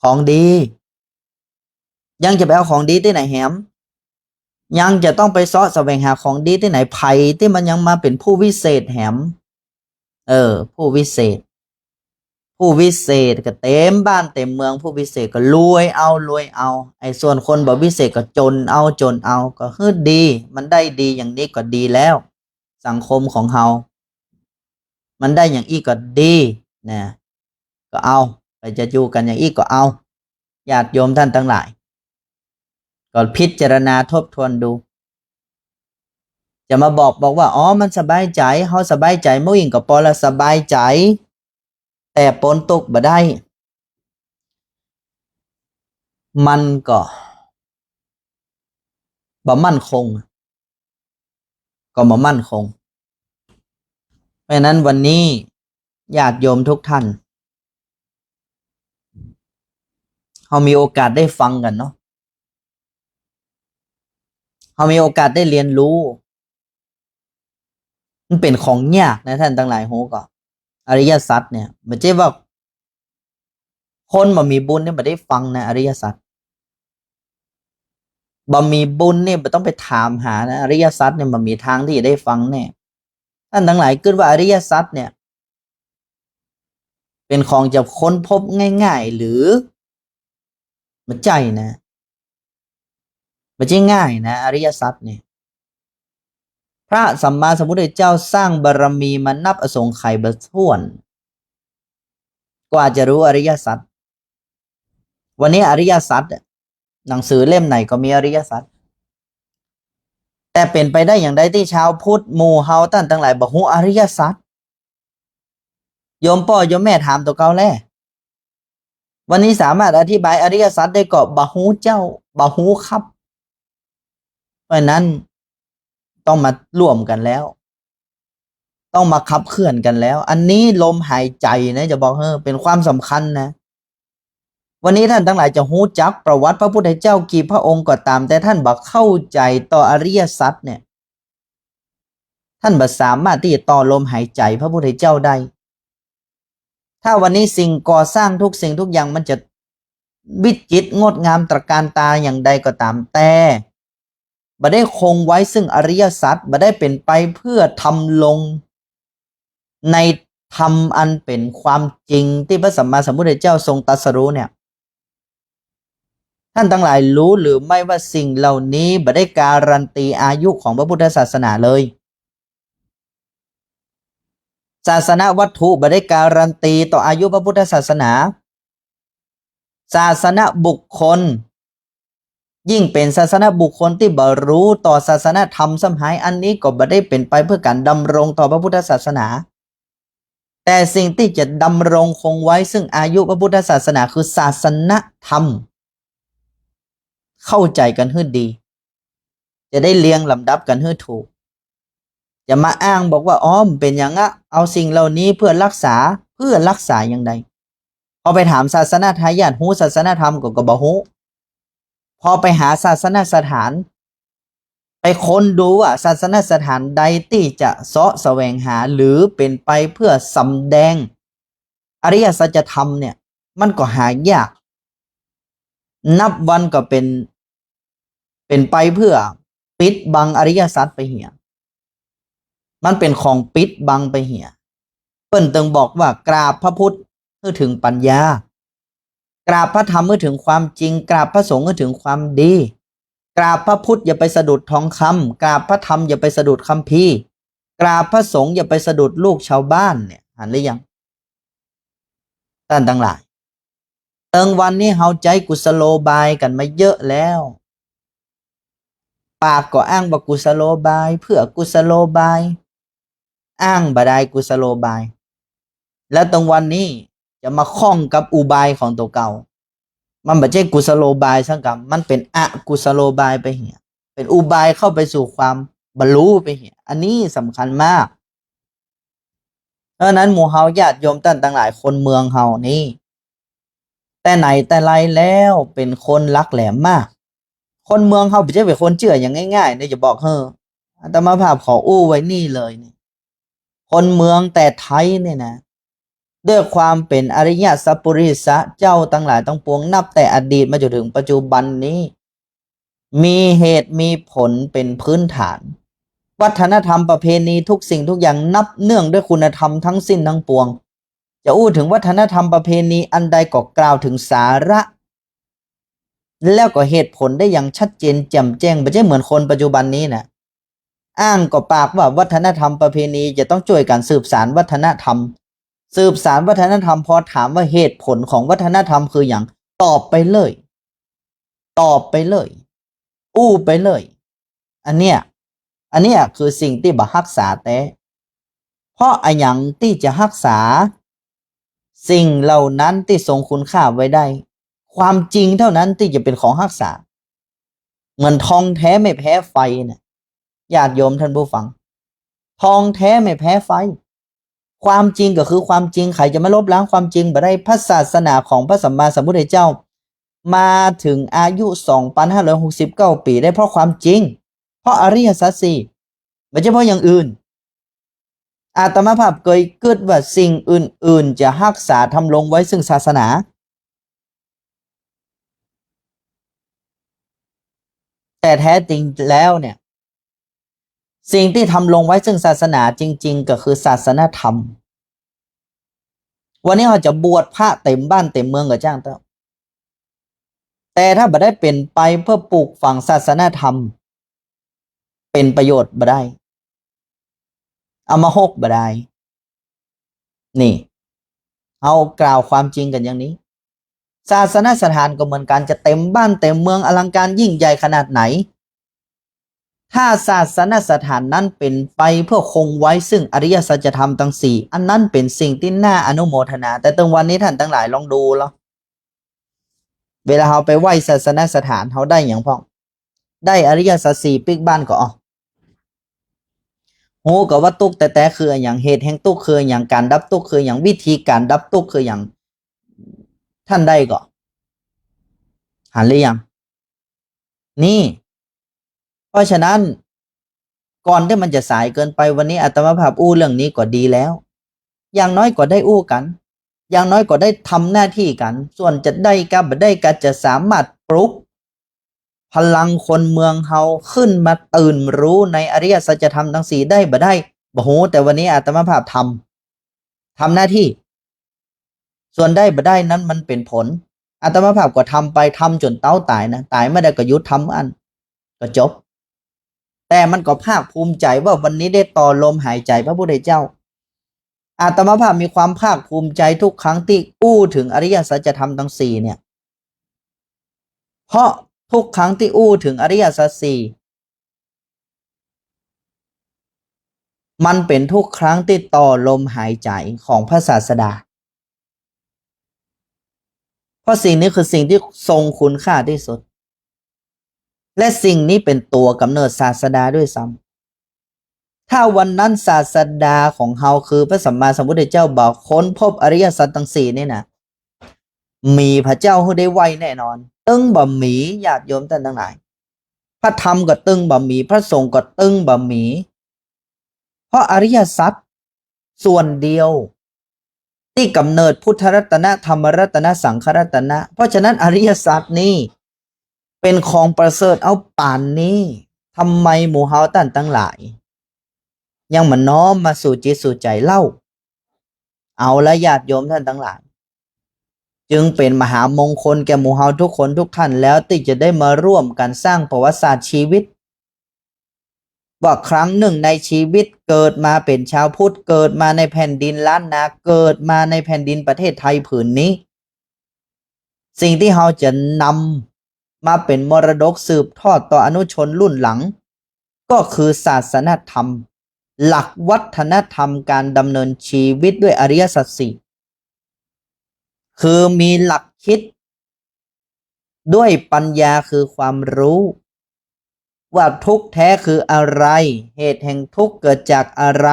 ของดี ยังจะไปเอาของดีตี้ไหนแหม ยังจะต้องไปเซาะแสวงหาของดีตี้ไหน ใผตี้มันยังมาเป๋นผู้วิเศษแหม เออ ผู้วิเศษ ผู้วิเศษก็เต๋มบ้านเต๋มเมือง ผู้วิเศษก็รวยเอารวยเอา ไอ้ส่วนคนบ่วิเศษก็จ๋นเอาจ๋นเอา ก็หื้อดี มันได้ดีอย่างนี้ก็ดีแล้ว สังคมของเฮา มันได้อย่างอี้ก็ดีนะ ก็เอา ใผจะอยู่กั๋นอย่างอี้ก็เอา ญาติโยมต้านตังหลาย ก็พิจารณาทบทวนดู จะมาบอก บอกว่า อ๋อ มันสบายใจ๋ เฮาสบายใจ๋ เมื่ออิงก็ปอละสบายใจ๋ แต่ป๊นตุ๊กข์บ่ได้ มันก็บ่มั่นคง ก็บ่มั่นคง เพราะฉะนั้นวันนี้ญาติโยมทุกท่าน เฮามีโอกาสได้ฟังกั๋นเนาะ เฮามีโอกาสได้เรียนรู้ มันเป๋นของยากนะต้านตังหลายฮู้ก่อ อริยสัจเนี่ย บ่ใจ้ว่า คนบ่มีบุญเนี่ยบ่ได้ฟังนะ อริยสัจ บ่มีบุญเนี่ยบ่ต้องไปถามหานะ อริยสัจเนี่ยบ่มีตางตี้จะได้ฟังแน่ ต้านตังหลายกึ๊ดว่าอริยสัจเนี่ย เป๋นของจะค้นพบง่ายๆ หรือ บ่ใจ้นะ บ่ใจ้ง่ายนะ อริยสัจเนี่ย พระสัมมาสัมพุทธเจ้าสร้างบารมีมานับอสงไขยบ่ถ้วน กว่าจะรู้อริยสัจ วันนี้อริยสัจอะ หนังสือเล่มไหนก็มีอริยสัจ แต่เป๋นไปได้อย่างใดตี้ชาวพุทธหมู่เฮาต้านตังหลายบ่ฮู้อริยสัจ โยมป้อโยมแม่ถามตั๋วเก่าแล วันนี้สามารถอธิบายอริยสัจได้ก่อ บ่ฮู้เจ้า บ่ฮู้ครับ เพราะฉะนั้นต้องมาร่วมกั๋นแล้ว ต้องมาขับเคลื่อนกั๋นแล้ว อันนี้ลมหายใจ๋นะ จะบอกหื้อ เป๋นความสำคัญนะ วันนี้ต้านตังหลายจะฮู้จักประวัติพระพุทธเจ้ากี่พระองค์ก็ต๋าม แต่ต้านบ่เข้าใจ๋ต่ออริยสัจเนี่ย ต้านบ่สามารถตี้จะต่อลมหายใจ๋พระพุทธเจ้าได้ ถ้าวันนี้สิ่งก่อสร้างทุกสิ่งทุกอย่างมันจะวิจิตรงดงามตระการตาอย่างใดก็ต๋าม แต่บ่ได้คงไว้ซึ่งอริยสัจ บ่ได้เป๋นไปเพื่อดำรงในธรรมอันเป๋นความจริงตี้พระสัมมาสัมพุทธเจ้าทรงตรัสรู้เนี่ย ต้านตังหลายฮู้หรือไม่ว่าสิ่งเหล่านี้บ่ได้การันตีอายุของพระพุทธศาสนาเลย ศาสนวัตถุบ่ได้การันตีต่ออายุพระพุทธศาสนา ศาสนบุคคล ยิ่งเป๋นศาสนบุคคลตี้บ่ฮู้ต่อศาสนธรรมซ้ำหาย อันนี้ก็บ่ได้เป๋นไปเพื่อก๋านดำรงต่อพระพุทธศาสนา แต่สิ่งตี้จะดำรงคงไว้ซึ่งอายุพระพุทธศาสนาคือศาสนธรรม เข้าใจ๋กั๋นหื้อดี จะได้เรียงลำดับกั๋นหื้อถูก จะมาอ้างบอกว่า อ๋อ มันเป๋นอย่างอะ เอาสิ่งเหล่านี้เพื่อรักษา เพื่อรักษาอย่างใด พอไปถามศาสนทายาทฮู้ศาสนธรรมก็ ก็บ่ฮู้ พอไปหาศาสนสถาน ไปค้นดูว่าศาสนสถานใดตี้จะเซาะแสวงหา หรือเป๋นไปเพื่อสำแดงอริยสัจธรรมเนี่ย มันก็หายาก นับวันก็เป๋น เป๋นไปเพื่อปิดบังอริยสัจไปเหีย มันเป๋นของปิดบังไปเหีย เปิ้นตึงบอกว่า กราบพระพุทธหื้อเถิงปัญญา กราบพระธรรมหื้อเถิงความจริง กราบพระสงฆ์หื้อเถิงความดี กราบพระพุทธอย่าไปสะดุดทองคำ กราบพระธรรมอย่าไปสะดุดคัมภีร์ กราบพระสงฆ์อย่าไปสะดุดลูกชาวบ้านเนี่ย หันหรือยัง ต้านตังหลาย ตึงวันนี้เฮาใจ๊กุศโลบายกั๋นมาเยอะแล้ว ปากก็อ้างว่ากุศโลบาย เพื่อกุศโลบาย อ้างบ่ดายกุศโลบาย แล้วตึงวันนี้ จะมาข้องกับอุบายของตั๋วเก่า มันบ่ใจ้กุศโลบายสักกำ มันเป๋นอกุศโลบายไปเหีย เป๋นอุบายเข้าไปสู่ความบ่ฮู้ไปเหีย อันนี้สำคัญมาก เพราะฉะนั้นหมู่เฮาญาติโยมต้านตังหลาย คนเมืองเฮานี้ แต่ไหนแต่ไรแล้วเป๋นคนหลักแหลมมาก คนเมืองเฮาบ่ใจ้เป๋นคนเจื้ออย่างง่ายๆ นี่จะบอกหื้อ อาตมาภาพขออู้ไว้นี่เลยนี่ คนเมืองแต่ไทยเนี่ยนะ ด้วยความเป๋นอริยสัพพุริสะเจ้าตังหลายตังปวง นับแต่อดีตมาจ๋นเถิงปัจจุบันนี้ มีเหตุมีผลเป๋นพื้นฐาน วัฒนธรรมประเพณีทุกสิ่งทุกอย่างนับเนื่องด้วยคุณธรรมทั้งสิ้นทั้งปวง จะอู้เถิงวัฒนธรรมประเพณีอันใดก็กล่าวเถิงสาระ แล้วก็เหตุผลได้อย่างชัดเจนแจ่มแจ้ง บ่ใจ้เหมือนคนปัจจุบันนี้นะ อ้างก็ปากว่าวัฒนธรรมประเพณีจะต้องจ้วยกั๋นสืบสานวัฒนธรรม สืบสานวัฒนธรรม พอถามว่าเหตุผลของวัฒนธรรมคือหยัง ตอบไปเลย ตอบไปเลย อู้ไปเลย อันเนี้ย อันเนี้ยคือสิ่งตี้บ่ฮักษาแต๊ เพราะอะหยังตี้จะฮักษาสิ่งเหล่านั้นตี้ทรงคุณค่าไว้ได้ ความจริงเท่านั้นตี้จะเป๋นของฮักษา เหมือนทองแท้ไม่แพ้ไฟเนี่ย ญาติโยมท่านผู้ฟัง ทองแท้ไม่แพ้ไฟ ความจริงก็คือความจริง ใผจะมาลบล้างความจริงบ่ได้ พระศาสนาของพระสัมมาสัมพุทธเจ้า มาเถิงอายุสองพันห้าร้อยหกสิบเก้าปี๋ได้เพราะความจริง เพราะอริยสัจสี่ บ่ใจ้เพราะอย่างอื่น อาตมาภาพเกยกึ๊ดว่าสิ่งอื่นๆ จะฮักษาดำรงไว้ซึ่งศาสนา แต่แท้จริงแล้วเนี่ย สิ่งตี้ดำรงไว้ซึ่งศาสนาจริงๆ ก็คือศาสนธรรม วันนี้เฮาจะบวชพระเต๋มบ้านเต๋มเมืองก็จ้างเต๊อะ แต่ถ้าบ่ได้เป๋นไปเพื่อปลูกฝังศาสนธรรม เป๋นประโยชน์บ่ได้ เอามาฮกบ่ได้ นี่ เฮากล่าวความจริงกั๋นอย่างนี้ ศาสนสถานก็เหมือนกั๋น จะเต๋มบ้านเต๋มเมืองอลังการยิ่งใหญ่ขนาดไหน ถ้าศาสนสถานนั้นเป๋นไปเพื่อคงไว้ซึ่งอริยสัจธรรมตังสี่ อันนั้นเป๋นสิ่งตี้น่าอนุโมทนา แต่ตึงวันนี้ท่านตังหลายลองดูลอ เวลาเฮาไปไหว้ศาสนสถาน เฮาได้หยังพ่อง ได้อริยสัจสี่ปิ๊กบั้นก่อ ฮู้ก่อว่าตุ๊กข์แต๊ๆ คืออะหยัง เหตุแห่งตุ๊กข์คืออะหยัง ก๋านดับตุ๊กข์คืออะหยัง วิธีก๋านดับตุ๊กข์คืออะหยัง ท่านได้ก่อ หันหรือยัง นี่ เพราะฉะนั้น ก่อนตี้มันจะสายเกินไป วันนี้อาตมาภาพอู้เรื่องนี้ก็ดีแล้ว อย่างน้อยก็ได้อู้กั๋น อย่างน้อยก็ได้ทำหน้าตี้กั๋น ส่วนจะได้กาบ่ได้กา จะสามารถปลุกพลังคนเมืองเฮาขึ้นมาตื่นฮู้ในอริยสัจธรรมตังสี่ได้บ่ได้ บ่ฮู้ แต่วันนี้อาตมาภาพทำ ทำหน้าตี้ ส่วนได้บ่ได้นั้นมันเป๋นผล อาตมาภาพก็ทำไป ทำจ๋นเต๊าต๋ายนะ ต๋ายเมื่อใดก็หยุดทำอั้น ก็จบ แต่มันก็ภาคภูมิใจ๋ว่าวันนี้ได้ต่อลมหายใจ๋พระพุทธเจ้า อาตมาภาพมีความภาคภูมิใจ๋ทุกครั้งตี้อู้เถิงอริยสัจธรรมตังสี่เนี่ย เพราะทุกครั้งตี้อู้เถิงอริยสัจสี่ มันเป๋นทุกครั้งตี้ต่อลมหายใจ๋ของพระศาสดา เพราะสิ่งนี้คือสิ่งตี้ทรงคุณค่าตี้สุด และสิ่งนี้เป๋นตั๋วก๋ำเนิดศาสดาด้วยซ้ำ ถ้าวันนั้นศาสดาของเฮาคือพระสัมมาสัมพุทธเจ้าบ่ค้นพบอริยสัจตังสี่นี่นะ บ่มีพระเจ้าหื้อได้ไหว้แน่นอน ตึงบ่มี ญาติโยมต้านตังหลาย พระธรรมก็ตึงบ่มี พระสงฆ์ก็ตึงบ่มี เพราะอริยสัจส่วนเดียว ตี้ก๋ำเนิดพุทธรัตนะ ธรรมรัตนะ สังฆรัตนะ เพราะฉะนั้นอริยสัจนี่เป๋นของประเสริฐเอาปานนี้ ทำไมหมู่เฮาต้านตังหลาย ยังบ่น้อมมาสู่จิตสู่ใจ๋เล่า เอาละญาติโยมต้านตังหลาย จึงเป๋นมหามงคลแก่หมู่เฮาทุกคนทุกท่านแล้ว ตี้จะได้มาร่วมกั๋นสร้างประวัติศาสตร์ชีวิต ว่าครั้งหนึ่งในชีวิตเกิดมาเป๋นชาวพุทธ เกิดมาในแผ่นดินล้านนา เกิดมาในแผ่นดินประเทศไทยผืนนี้ สิ่งตี้เฮาจะนำมาเป๋นมรดกสืบทอดต่ออนุชนรุ่นหลัง ก็คือศาสนธรรม หลักวัฒนธรรมการดำเนินชีวิตด้วยอริยสัจสี่ คือมีหลักคิด ด้วยปัญญาคือความรู้ ว่าทุกข์แท้คืออะไร เหตุแห่งทุกข์เกิดจากอะไร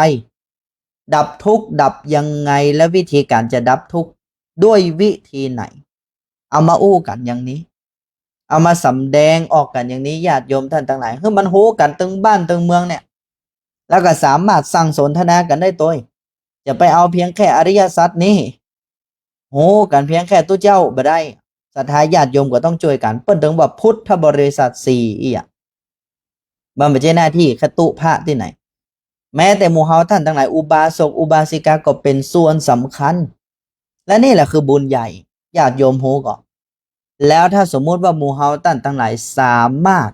ดับทุกข์ดับยังไง และวิธีการจะดับทุกข์ด้วยวิธีไหน เอามาอู้กั๋นอย่างนี้ เอามาสำแดงออกกั๋นอย่างนี้ ญาติโยมต้านตังหลาย หื้อมันฮู้กั๋นตึงบ้านตึงเมืองเนี่ย แล้วก็สามารถสั่งสนทนากั๋นได้ตวย จะไปเอาเพียงแค่อริยสัจนี้ ฮู้กั๋นเพียงแค่ตุ๊เจ้าบ่ได้ ศรัทธาญาติโยมก็ต้องจ้วยกั๋น เปิ้นเถิงว่าพุทธบริษัทสี่อี้อะ มันบ่ใจ้หน้าตี้แค่ตุ๊พระตี้ไหน แม้แต่หมู่เฮาต้านตังหลาย อุบาสกอุบาสิกาก็เป๋นส่วนสำคัญ และนี่แหละคือบุญใหญ่ ญาติโยมฮู้ก่อ แล้วถ้าสมมุติว่าหมู่เฮาต้านตังหลายสามารถ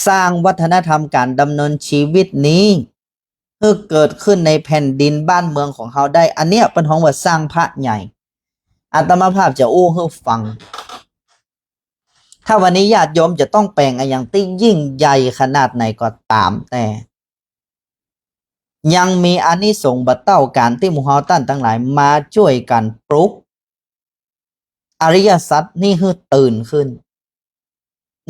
สร้างวัฒนธรรมการดำเนินชีวิตนี้ หื้อเกิดขึ้นในแผ่นดินบ้านเมืองของเฮาได้ อันเนี้ยเปิ้นฮ้องว่าสร้างพระใหญ่ อาตมาภาพจะอู้หื้อฟัง ถ้าวันนี้ญาติโยมจะต้องแป๋งอะหยังตี้ยิ่งใหญ่ขนาดไหนก็ต๋ามแต่ ยังมีอานิสงส์บ่เต้าก๋านตี้หมู่เฮาต้านตังหลายมาจ้วยกั๋นปลุกอริยสัจนี้หื้อตื่นขึ้น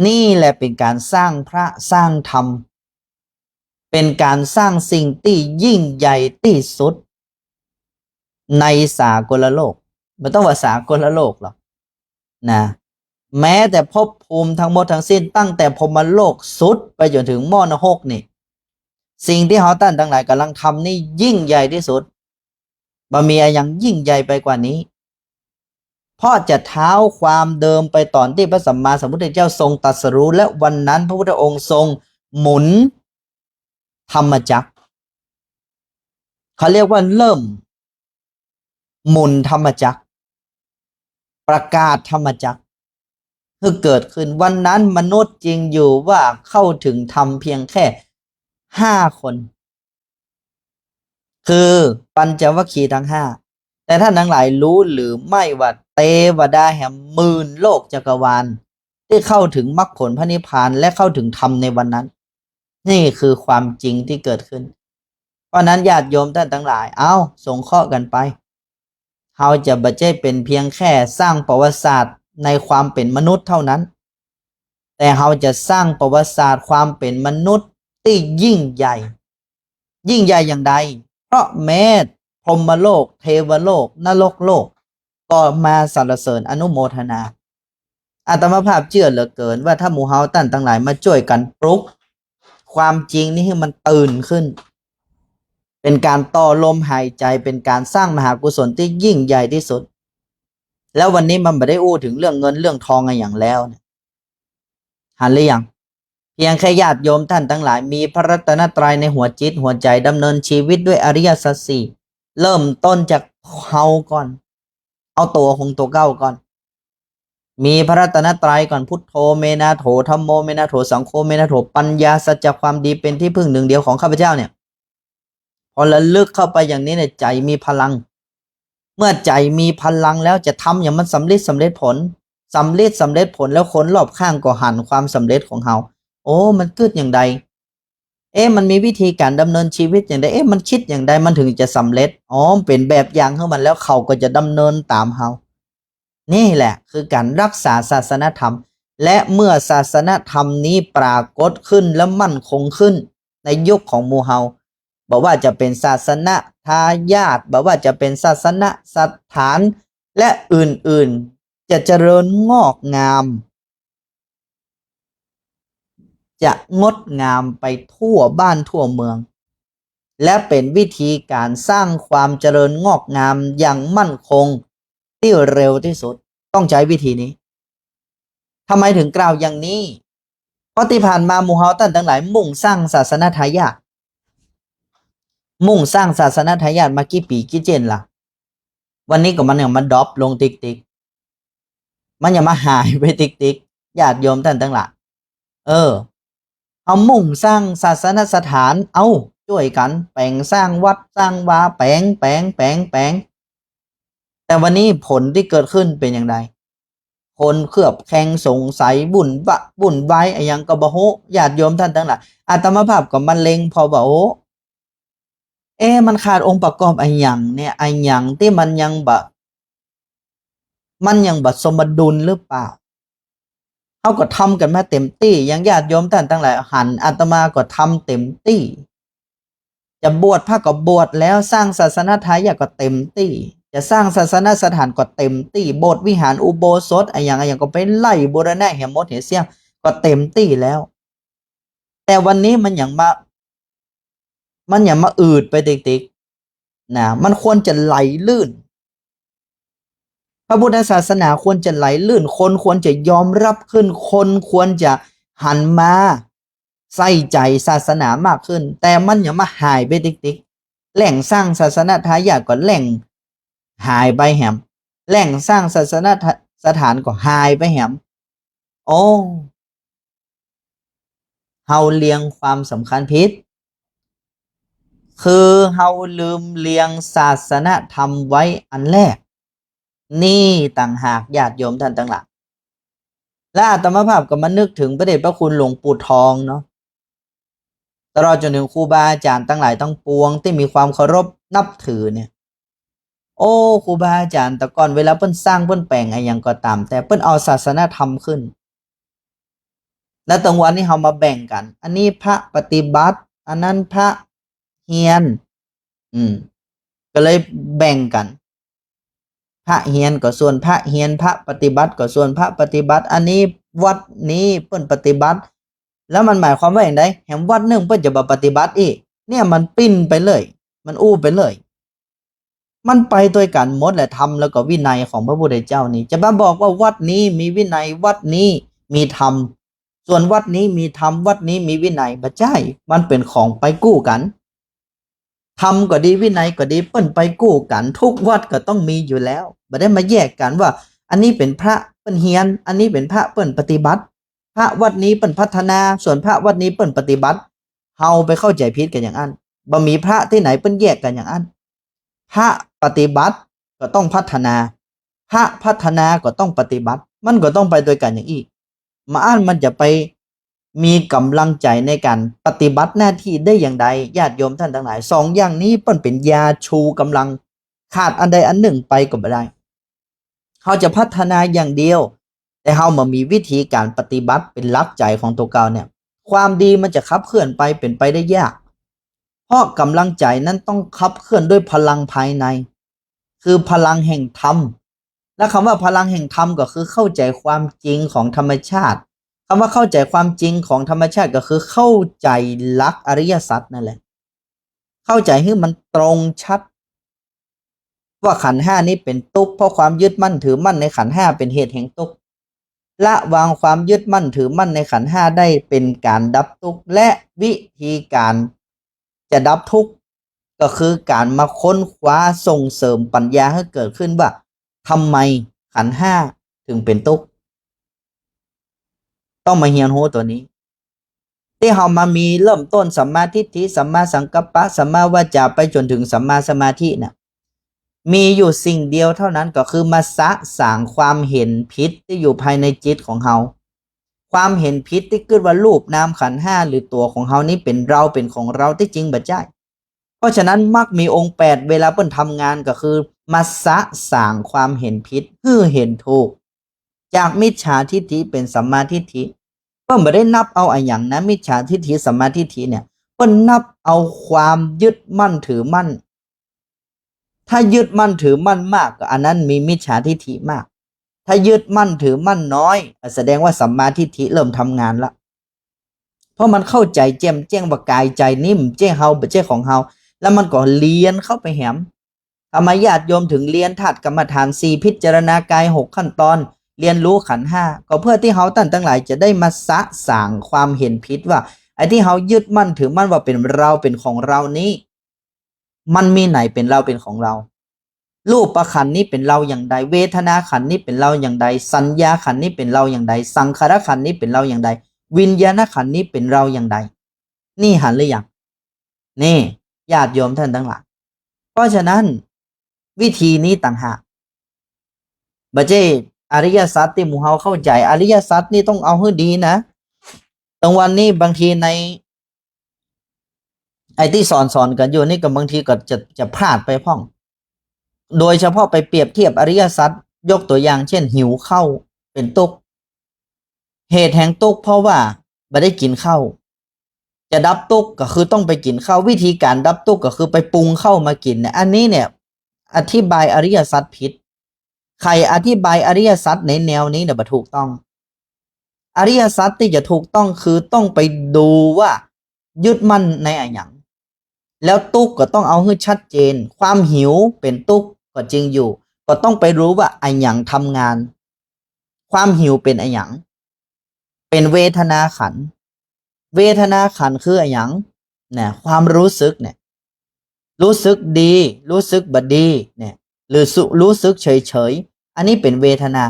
นี่แหละเป๋นก๋านสร้างพระสร้างธรรม เป๋นก๋านสร้างสิ่งตี้ยิ่งใหญ่ตี้สุด ในสากลโลก บ่ต้องว่าสากลโลกหรอกนะ แม้แต่ภพภูมิทั้งหมดทั้งสิ้น ตั้งแต่พรหมโลกสุดไปจ๋นเถิงหม้อนรกนี่ สิ่งตี้เฮาต้านตังหลายก่ำลังทำนี่ยิ่งใหญ่ตี้สุด บ่มีอะหยังยิ่งใหญ่ไปกว่านี้ เพราะจะเท้าความเดิมไปต๋อนตี้พระสัมมาสัมพุทธเจ้าทรงตรัสรู้ และวันนั้นพระพุทธองค์ทรงหมุนธรรมจักร เขาเรียกว่าเริ่มหมุนธรรมจักร ประกาศธรรมจักร หื้อเกิดขึ้น วันนั้นมนุษย์จริงอยู่ว่าเข้าถึงธรรมเพียงแค่ห้าคน คือปัญจวัคคีย์ทั้งห้า แต่ท่านทั้งหลายรู้หรือไม่ว่าเตวดาแหมหมื่นโลกจักรวาล ตี้เข้าถึงมรรคผลพระนิพพานและเข้าถึงธรรมในวันนั้น นี่คือความจริงตี้เกิดขึ้น เพราะฉะนั้นญาติโยมต้านตังหลาย เอ้า สงเคราะห์กั๋นไป เฮาจะบ่ใจ้เป๋นเพียงแค่สร้างประวัติศาสตร์ในความเป๋นมนุษย์เท่านั้น แต่เฮาจะสร้างประวัติศาสตร์ความเป๋นมนุษย์ตี้ยิ่งใหญ่ ยิ่งใหญ่อย่างใด เพราะแม้พรหมโลก เทวโลก นรกโลก ก็มาสรรเสริญอนุโมทนา อาตมาภาพเจื้อเหลือเกินว่าถ้าหมู่เฮาต้านตังหลายมาจ้วยกั๋นปลุกความจริงนี้หื้อมันตื่นขึ้น เป๋นก๋านต่อลมหายใจ๋ เป๋นก๋านสร้างมหากุศลตี้ยิ่งใหญ่ตี้สุด แล้ววันนี้มันบ่ได้อู้เถิงเรื่องเงินเรื่องทองอะหยังแล้วเนี่ย หันหรือยัง เพียงแค่ญาติโยมต้านตังหลายมีพระรัตนตรัยในหัวจิตหัวใจ๋ ดำเนินชีวิตด้วยอริยสัจสี่ เริ่มต้นจากเฮาก่อน เอาตั๋วของตั๋วเก่าก่อน มีพระรัตนตรัยก่อน พุทโธ เม นา โถ ธัมโม เม นา โถ สังโฆ เม นา โถ ปัญญา สัจจะ ความดี เป๋นตี้พึ่งหนึ่งเดียวของข้าพเจ้าเนี่ย พอระลึกเข้าไปอย่างนี้เนี่ย ใจ๋มีพลัง เมื่อใจ๋มีพลังแล้วจะทำอย่างมันสำริดสำเร็จผล สำริดสำเร็จผลแล้วคนรอบข้างก็หันความสำเร็จของเฮา โอ้ มันกึ๊ดอย่างใด เอ๊ะ มันมีวิธีก๋านดำเนินชีวิตอย่างใด เอ๊ะ มันกึ๊ดอย่างใด มันเถิงจะสำเร็จ อ๋อ เป๋นแบบอย่างหื้อมัน แล้วเขาก็จะดำเนินต๋ามเฮา นี่แหละคือก๋านรักษาศาสนธรรม และเมื่อศาสนธรรมนี้ปรากฏขึ้นและมั่นคงขึ้นในยุคของหมู่เฮา บ่ว่าจะเป๋นศาสนทายาท บ่ว่าจะเป๋นศาสนสถาน และอื่นๆ จะเจริญงอกงาม จะงดงามไปทั่วบ้านทั่วเมือง และเป๋นวิธีก๋านสร้างความเจริญงอกงามอย่างมั่นคงตี้เร็วตี้สุด ต้องใจ๊วิธีนี้ ทำไมเถิงกล่าวอย่างนี้ เพราะตี้ผ่านมาหมู่เฮาต้านตังหลายมุ่งสร้างศาสนทายาท มุ่งสร้างศาสนทายาทมากี่ปี๋กี่เจ๊นละ วันนี้ก็มันยังมาดร็อปลงติ๊กๆ มันยังมาหายไปติ๊กๆ ญาติโยมต้านตังหลาย เออ เฮามุ่งสร้างศาสนสถาน เอ้า จ้วยกั๋นแป๋งสร้างวัดสร้างวา แป๋ง แป๋ง แป๋ง แป๋ง แต่วันนี้ผลตี้เกิดขึ้นเป๋นอย่างใด คนเคลือบแคลงสงสัย วุ่นวะ วุ่นวายอะหยังก็บ่ฮู้ ญาติโยมต้านตังหลาย อาตมาภาพก็มาเล็งผ่อว่า โอ้ เอ๊ะ มันขาดองค์ประกอบอะหยังเนี่ย อะหยังตี้มันยังบ่ มันยังบ่สมดุลหรือเปล่า เฮาก็ทำกั๋นมาเต็มตี้ อย่างญาติโยมต้านตังหลายหัน อาตมาก็ทำเต็มตี้ จะบวชพระก็บวชแล้ว สร้างศาสนทายาทก็เต็มตี้ จะสร้างศาสนสถานก็เต็มตี้ โบสถ์วิหารอุโบสถอะหยังอะหยังก็ไปไล่บูรณะเหียหมดเหียเสี้ยง ก็เต็มตี้แล้ว แต่วันนี้มันยังมา มันยังมาอืดไปติ๊กๆ นะ มันควรจะไหลลื่น พระพุทธศาสนาควรจะไหลลื่น คนควรจะยอมรับขึ้น คนควรจะหันมาใส่ใจ๋ศาสนามากขึ้น แต่มันยังมาหายไปติ๊กๆ แหล่งสร้างศาสนทายาทก็แหล่งหายไปแหม แหล่งสร้างศาสนสถานก็หายไปแหม โอ้ เฮาเรียงความสำคัญผิด คือเฮาลืมเรียงศาสนธรรมไว้อันแรก นี่ต่างหากญาติโยมต้านตังหลาย และอาตมาภาพก็มานึกถึงพระเดชพระคุณหลวงปู่ทองเนาะ ตลอดจ๋นถึงครูบาอาจ๋ารย์ตังหลายตังปวงตี้มีความเคารพนับถือเนี่ย โอ้ ครูบาอาจ๋ารย์แต่ก่อนเวลาเปิ้นสร้างเปิ้นแป๋งอะหยังก็ต๋าม แต่เปิ้นเอาศาสนธรรมขึ้น และตางวันนี้เฮามาแบ่งกั๋น อันนี้พระปฏิบัติ อันนั้นพระเฮียน อืม ก็เลยแบ่งกั๋น พระเฮียนก็ส่วนพระเฮียน พระปฏิบัติก็ส่วนพระปฏิบัติ อันนี้วัดนี้เปิ้นปฏิบัติ แล้วมันหมายความว่าอย่างใด แหมวัดนึ่งเปิ้นจะบ่ปฏิบัติอี้ เนี่ยมันปิ้นไปเลย มันอู้ไปเลย มันไปตวยกั๋นหมดแหละ ธรรมแล้วก็วินัยของพระพุทธเจ้านี่ จะมาบอกว่าวัดนี้มีวินัย วัดนี้มีธรรม ส่วนวัดนี้มีธรรม วัดนี้มีวินัย บ่ใจ้ มันเป๋นของไปกู้กั๋น ธรรมก็ดี วินัยก็ดี เปิ้นไปกู้กั๋น ทุกวัดก็ต้องมีอยู่แล้ว บ่ได้มาแยกกั๋นว่า อันนี้เป๋นพระเปิ้นเฮียน อันนี้เป๋นพระเปิ้นปฏิบัติ พระวัดนี้เปิ้นพัฒนา ส่วนพระวัดนี้เปิ้นปฏิบัติ เฮาไปเข้าใจ๋ผิดกั๋นอย่างอั้น บ่มีพระตี้ไหนเปิ้นแยกกั๋นอย่างอั้น พระปฏิบัติก็ต้องพัฒนา พระพัฒนาก็ต้องปฏิบัติ มันก็ต้องไปตวยกั๋นอย่างอี้ บ่อั้นมันจะไปมีก๋ำลังใจ๋ในก๋านปฏิบัติหน้าตี้ได้อย่างใด ญาติโยมต้านตังหลาย สองอย่างนี้เปิ้นเป๋นยาชูก๋ำลัง ขาดอันใดอันนึ่งไปก็บ่ได้ เฮาจะพัฒนาอย่างเดียว แต่เฮาบ่มีวิธีก๋านปฏิบัติเป๋นหลักใจ๋ของตั๋วเก่าเนี่ย ความดีมันจะขับเคลื่อนไปเป๋นไปได้ยาก เพราะก๋ำลังใจ๋นั้นต้องขับเคลื่อนด้วยพลังภายใน คือพลังแห่งธรรม และกำว่าพลังแห่งธรรมก็คือเข้าใจ๋ความจริงของธรรมชาติ กำว่าเข้าใจ๋ความจริงของธรรมชาติก็คือเข้าใจ๋หลักอริยสัจนั่นแหละ เข้าใจ๋หื้อมันตรงชัด ว่าขันธ์ห้านี้เป๋นตุ๊กข์ เพราะความยึดมั่นถือมั่นในขันธ์ห้าเป๋นเหตุแห่งตุ๊กข์ ละวางความยึดมั่นถือมั่นในขันธ์ห้าได้เป๋นก๋านดับตุ๊กข์ และวิธีก๋านจะดับตุ๊กข์ ก็คือก๋านมาค้นคว้าส่งเสริมปัญญาหื้อเกิดขึ้นว่า ทำไมขันธ์ห้าถึงเป๋นตุ๊กข์ ต้องมาเฮียนฮู้ตั๋วนี้ ตี้เฮามามีเริ่มต้นสัมมาทิฏฐิ สัมมาสังกัปปะ สัมมาวาจา ไปจ๋นถึงสัมมาสมาธิน่ะ มีอยู่สิ่งเดียวเท่านั้น ก็คือมาสะสางความเห็นผิดตี้อยู่ภายในจิตของเฮา ความเห็นผิดตี้กึ๊ดว่ารูปนามขันธ์ห้าหรือตั๋วของเฮานี้เป๋นเรา เป๋นของเรา ตี้จริงบ่ใจ้ เพราะฉะนั้นมรรคมีองค์แปดเวลาเปิ้นทำงานก็คือมาสะสางความเห็นผิดหื้อเห็นถูก จากมิจฉาทิฏฐิเป๋นสัมมาทิฏฐิ เปิ้นบ่ได้นับเอาอะหยังนะ มิจฉาทิฏฐิสัมมาทิฏฐิเนี่ย เปิ้นนับเอาความยึดมั่นถือมั่น ถ้ายึดมั่นถือมั่นมากก็อันนั้นมีมิจฉาทิฏฐิมาก ถ้ายึดมั่นถือมั่นน้อย แสดงว่าสัมมาทิฏฐิเริ่มทำงานละ เพราะมันเข้าใจ๋แจ่มแจ้งว่ากายใจ๋นี้บ่ใจ้เฮา บ่ใจ้ของเฮา แล้วมันก็เรียนเข้าไปแหม ทำไมญาติโยมถึงเรียนธาตุกรรมฐานสี่ พิจารณากายหกขั้นตอน เรียนรู้ขันธ์ห้า ก็เพื่อตี้เฮาต้านตังหลายจะได้มาสะสางความเห็นผิดว่า ไอ้ตี้เฮายึดมั่นถือมั่นว่าเป๋นเรา เป๋นของเรานี้ มันมีไหนเป๋นเราเป๋นของเรา รูปขันธ์นี้เป๋นเราอย่างใด เวทนาขันธ์นี้เป๋นเราอย่างใด สัญญาขันธ์นี้เป๋นเราอย่างใด สังขารขันธ์นี้เป๋นเราอย่างใด วิญญาณขันธ์นี้เป๋นเราอย่างใด นี่หันหรือยัง นี่ ญาติโยมต้านตังหลาย เพราะฉะนั้น วิธีนี้ต่างหาก บ่ใจ้อริยสัจตี้หมู่เฮาเข้าใจ๋ อริยสัจนี่ต้องเอาหื้อดีนะ ตางวันนี้บางทีใน ไอ้ตี้สอนๆ กั๋นอยู่นี่ก็บางทีก็จะ จะพลาดไปพ่อง โดยเฉพาะไปเปรียบเทียบอริยสัจ ยกตั๋วอย่างเจ้น หิวข้าวเป๋นตุ๊ก เหตุแห่งตุ๊กเพราะว่าบ่ได้กิ๋นข้าว จะดับตุ๊กก็คือต้องไปกิ๋นข้าว วิธีก๋านดับตุ๊กก็คือไปปรุงข้าวมากิ๋นเนี่ย อันนี้เนี่ยอธิบายอริยสัจผิด ใผอธิบายอริยสัจในแนวนี้เนี่ยบ่ถูกต้อง อริยสัจตี้จะถูกต้องคือต้องไปดูว่ายึดมั่นในอะหยัง แล้วตุ๊กก็ต้องเอาหื้อชัดเจน ความหิวเป๋นตุ๊กก็จริงอยู่ ก็ต้องไปรู้ว่าอะหยังทำงาน ความหิวเป๋นอะหยัง เป๋นเวทนาขันธ์ เวทนาขันธ์คืออะหยังนะ ความรู้สึกเนี่ย รู้สึกดี รู้สึกบ่ดีเนี่ย หรือสุ- รู้สึกเฉยๆ อันนี้เป๋นเวทนา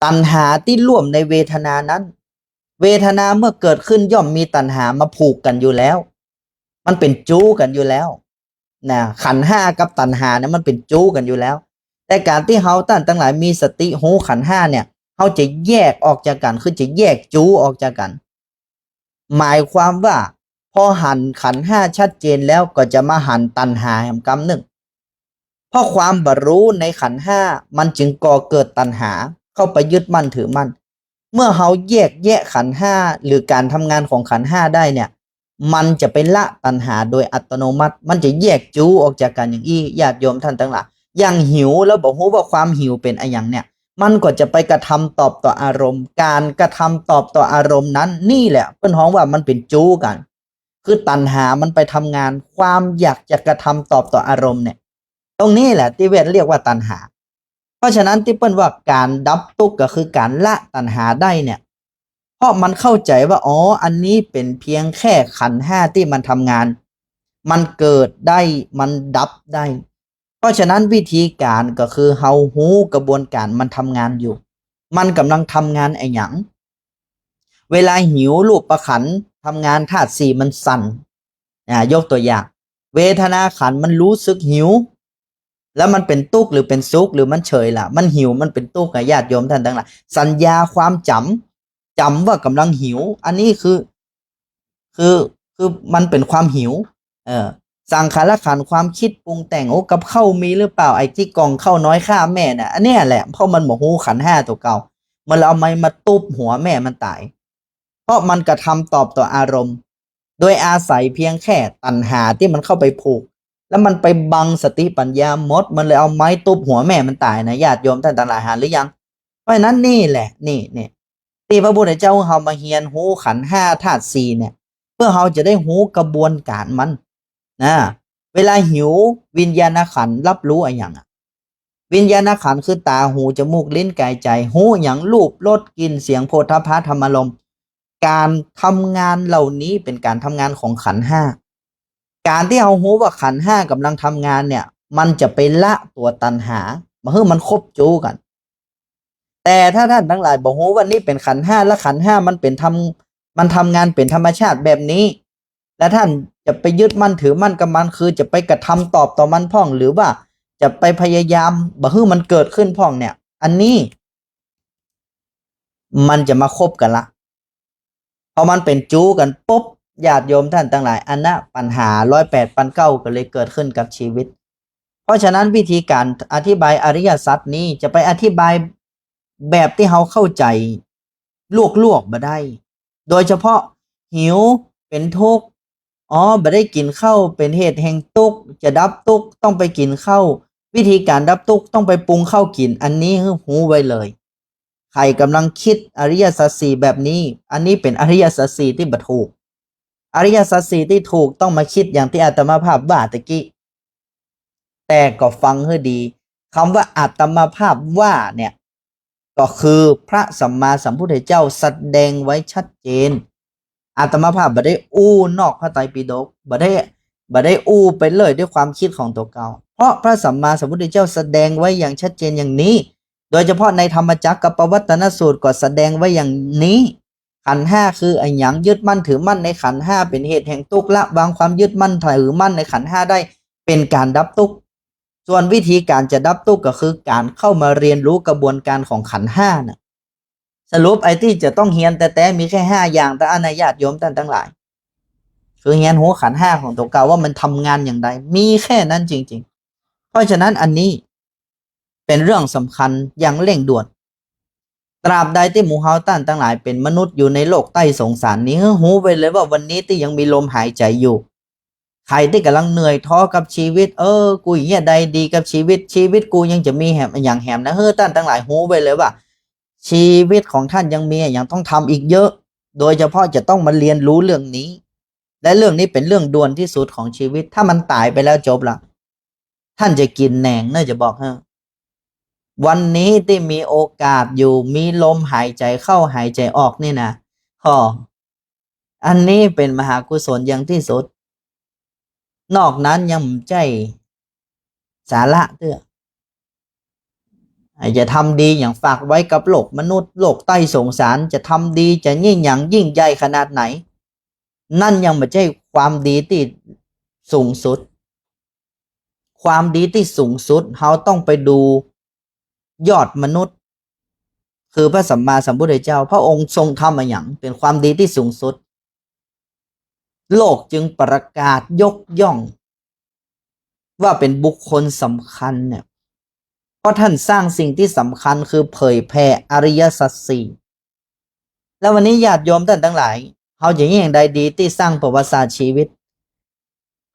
ตัณหาตี้ร่วมในเวทนานั้น เวทนาเมื่อเกิดขึ้นย่อมมีตัณหามาผูกกั๋นอยู่แล้ว มันเป๋นจู๊กั๋นอยู่แล้วนะ ขันธ์ห้ากับตัณหาเนี่ยมันเป๋นจู๊กั๋นอยู่แล้ว แต่ก๋านตี้เฮาต้านตังหลายมีสติฮู้ขันธ์ห้าเนี่ย เฮาจะแยกออกจากกั๋น คือจะแยกจู๊ออกจากกั๋น หมายความว่า พอหันขันธ์ห้าชัดเจนแล้วก็จะมาหันตัณหาแหมกำนึ่ง เพราะความบ่ฮู้ในขันธ์ห้ามันจึงก่อเกิดตัณหาเข้าไปยึดมั่นถือมั่น เมื่อเฮาแยกแยะขันธ์ห้าหรือก๋านทำงานของขันธ์ห้าได้เนี่ย มันจะไปละตัณหาโดยอัตโนมัติ มันจะแยกจู๊ออกจากกั๋นอย่างอี้ ญาติโยมต้านตังหลาย อย่างหิวแล้วบ่ฮู้ว่าความหิวเป๋นอะหยังเนี่ย มันก็จะไปกระทำตอบต่ออารมณ์ ก๋านกระทำตอบต่ออารมณ์นั้น นี่แหละเปิ้นฮ้องว่ามันเป๋นจู๊กั๋น คือตัณหามันไปทำงาน ความอยากจะกระทำตอบต่ออารมณ์เนี่ย ตรงนี้แหละตี้เปิ้นเรียกว่าตัณหา เพราะฉะนั้นตี้เปิ้นว่าก๋านดับตุ๊กข์ก็คือก๋านละตัณหาได้เนี่ย เพราะมันเข้าใจ๋ว่า อ๋อ อันนี้เป๋นเพียงแค่ขันธ์ห้าตี้มันทำงาน มันเกิดได้ มันดับได้ เพราะฉะนั้นวิธีก๋านก็คือเฮาฮู้กระบวนก๋านมันทำงานอยู่ มันก่ำลังทำงานอะหยัง เวลาหิวรูปขันธ์ทำงาน ธาตุสี่มันสั่น อ่า ยกตั๋วอย่าง เวทนาขันธ์มันฮู้สึกหิว แล้วมันเป๋นตุ๊กข์หรือเป๋นสุข หรือมันเฉยละ มันหิว มันเป๋นตุ๊กข์อะ ญาติโยมต้านตังหลาย สัญญาความจ๋ำ จ๋ำว่าก่ำลังหิว อันนี้คือ คือ คือมันเป๋นความหิว เออ สังขารขันธ์ ความกึ๊ดปรุงแต่ง โอ้ กับข้าวมีหรือเปล่า ไอ้ตี้ก่องข้าวน้อยข้าแม่น่ะ อันเนี้ยแหละ เพราะมันบ่ฮู้ขันธ์ห้าตั๋วเก่า มันเลยเอาไม้มาตุ๊บหัวแม่มันต๋าย เพราะมันกระทำตอบต่ออารมณ์ โดยอาศัยเพียงแค่ตัณหาตี้มันเข้าไปผูก แล้วมันไปบังสติปัญญาหมด มันเลยเอาไม้ตุ๊บหัวแม่มันต๋ายนะ ญาติโยมต้านตังหลาย หันหรือยัง เพราะฉะนั้นนี่แหละ นี่ นี่ ตี้พระพุทธเจ้าเฮามาเฮียนฮู้ขันธ์ห้า ธาตุสี่เนี่ย เพื่อเฮาจะได้ฮู้กระบวนก๋านมัน นะ เวลาหิว วิญญาณขันธ์รับรู้อะหยังอะ วิญญาณขันธ์คือต๋า หู จมูก ลิ้น ก๋าย ใจ๋ ฮู้หยัง รูป รส กลิ่น เสียง โผฏฐัพพะ ธรรมารมณ์ ก๋านทำงานเหล่านี้เป๋นก๋านทำงานของขันธ์ห้า ก๋านตี้เฮาฮู้ว่าขันธ์ห้าก่ำลังทำงานเนี่ย มันจะไปละตั๋วตัณหา บ่หื้อมันคบจู๊กั๋น แต่ถ้าต้านตังหลายบ่ฮู้ว่านี่เป๋นขันธ์ห้า และขันธ์ห้ามันเป๋นทำ มันทำงานเป๋นธรรมชาติแบบนี้ และต้านจะไปยึดมั่นถือมั่นกับมัน คือจะไปกระทำตอบต่อมันพ่อง หรือว่าจะไปพยายามบ่หื้อมันเกิดขึ้นพ่องเนี่ย อันนี้ มันจะมาคบกั๋นละ พอมันเป๋นจู๊กั๋นปุ๊บ ญาติโยมต้านตังหลาย อันนะ ปัญหาร้อยแปดพันเก้าก็เลยเกิดขึ้นกับชีวิต เพราะฉะนั้นวิธีก๋านอธิบายอริยสัจนี้จะไปอธิบายแบบตี้เฮาเข้าใจ๋ลวกๆ บ่ได้ โดยเฉพาะหิวเป๋นตุ๊กข์ อ๋อ บ่ได้กิ๋นข้าวเป๋นเหตุแห่งตุ๊กข์ จะดับตุ๊กข์ต้องไปกิ๋นข้าว วิธีก๋านดับตุ๊กข์ต้องไปปรุงข้าวกิ๋น อันนี้หื้อฮู้ไว้เลย ใผก่ำลังกึ๊ดอริยสัจสี่แบบนี้ อันนี้เป๋นอริยสัจสี่ตี้บ่ถูก อริยสัจสี่ตี้ถูกต้องมากึ๊ดอย่างตี้อาตมาภาพว่าตะกี้ แต่ก็ฟังหื้อดี กำว่าอาตมาภาพว่าเนี่ย ก็คือพระสัมมาสัมพุทธเจ้าแสดงไว้ชัดเจน อาตมาภาพบ่ได้อู้นอกพระไตรปิฎก บ่ได้ บ่ได้อู้ไปเลยด้วยความกึ๊ดของตั๋วเก่า เพราะพระสัมมาสัมพุทธเจ้าแสดงไว้อย่างชัดเจนอย่างนี้ โดยเฉพาะในธรรมจักรกัปปวัตตนสูตรก็แสดงไว้อย่างนี้ ขันธ์ห้าคืออะหยัง ยึดมั่นถือมั่นในขันธ์ห้าเป๋นเหตุแห่งตุ๊กข์ ละวางความยึดมั่นถือมั่นในขันธ์ห้าได้ เป๋นก๋านดับตุ๊กข์ ส่วนวิธีก๋านจะดับตุ๊กข์ก็คือก๋านเข้ามาเฮียนฮู้กระบวนก๋านของขันธ์ห้าน่ะ สรุปไอ้ตี้จะต้องเฮียนแต๊ๆ มีแค่ห้าอย่างเต้าอั้นนะ ญาติโยมต้านตังหลาย คือเฮียนฮู้ขันธ์ห้าของตั๋วเก่าว่ามันทำงานอย่างใด มีแค่นั้นจริงๆ เพราะฉะนั้นอันนี้ เป๋นเรื่องสำคัญอย่างเร่งด่วน ตราบใดตี้หมู่เฮาต้านตังหลายเป๋นมนุษย์อยู่ในโลกใต้สงสารนี้ หื้อฮู้ไว้เลยว่าวันนี้ตี้ยังมีลมหายใจ๋อยู่ ใผตี้ก่ำลังเหนื่อยท้อกับชีวิต เออ กูอย่างเงี้ยใดดีกับชีวิต ชีวิตกูยังจะมีแหมอะหยังแหมนะ หื้อต้านตังหลายฮู้ไว้เลยว่า ชีวิตของต้านยังมีอะหยังต้องทำอีกเยอะ โดยเฉพาะจะต้องมาเรียนรู้เรื่องนี้ และเรื่องนี้เป๋นเรื่องด่วนตี้สุดของชีวิต ถ้ามันต๋ายไปแล้วจบละ ต้านจะกิ๋นแหนงเน่อ จะบอกหื้อ วันนี้ตี้มีโอกาสอยู่ มีลมหายใจ๋เข้าหายใจ๋ออกนี่นะ ก็ อันนี้เป๋นมหากุศลอย่างตี้สุด นอกนั้นยังบ่ใจ้สาระเตื้อ ไอ้จะทำดีอย่างฝากไว้กับโลกมนุษย์ โลกใต้สงสาร จะทำดีจะยิ่งอย่างยิ่งใหญ่ขนาดไหน นั่นยังบ่ใจ้ความดีตี้สูงสุด ความดีตี้สูงสุด เฮาต้องไปดูยอดมนุษย์ คือพระสัมมาสัมพุทธเจ้า พระองค์ทรงทำอะหยังเป๋นความดีตี้สูงสุด โลกจึงประกาศยกย่อง ว่าเป๋นบุคคลสำคัญเนี่ย เพราะต้านสร้างสิ่งตี้สำคัญคือเผยแผ่อริยสัจสี่ แล้ววันนี้ญาติโยมต้านตังหลาย เฮาจะเยียะอย่างใดดีตี้สร้างประวัติศาสตร์ชีวิต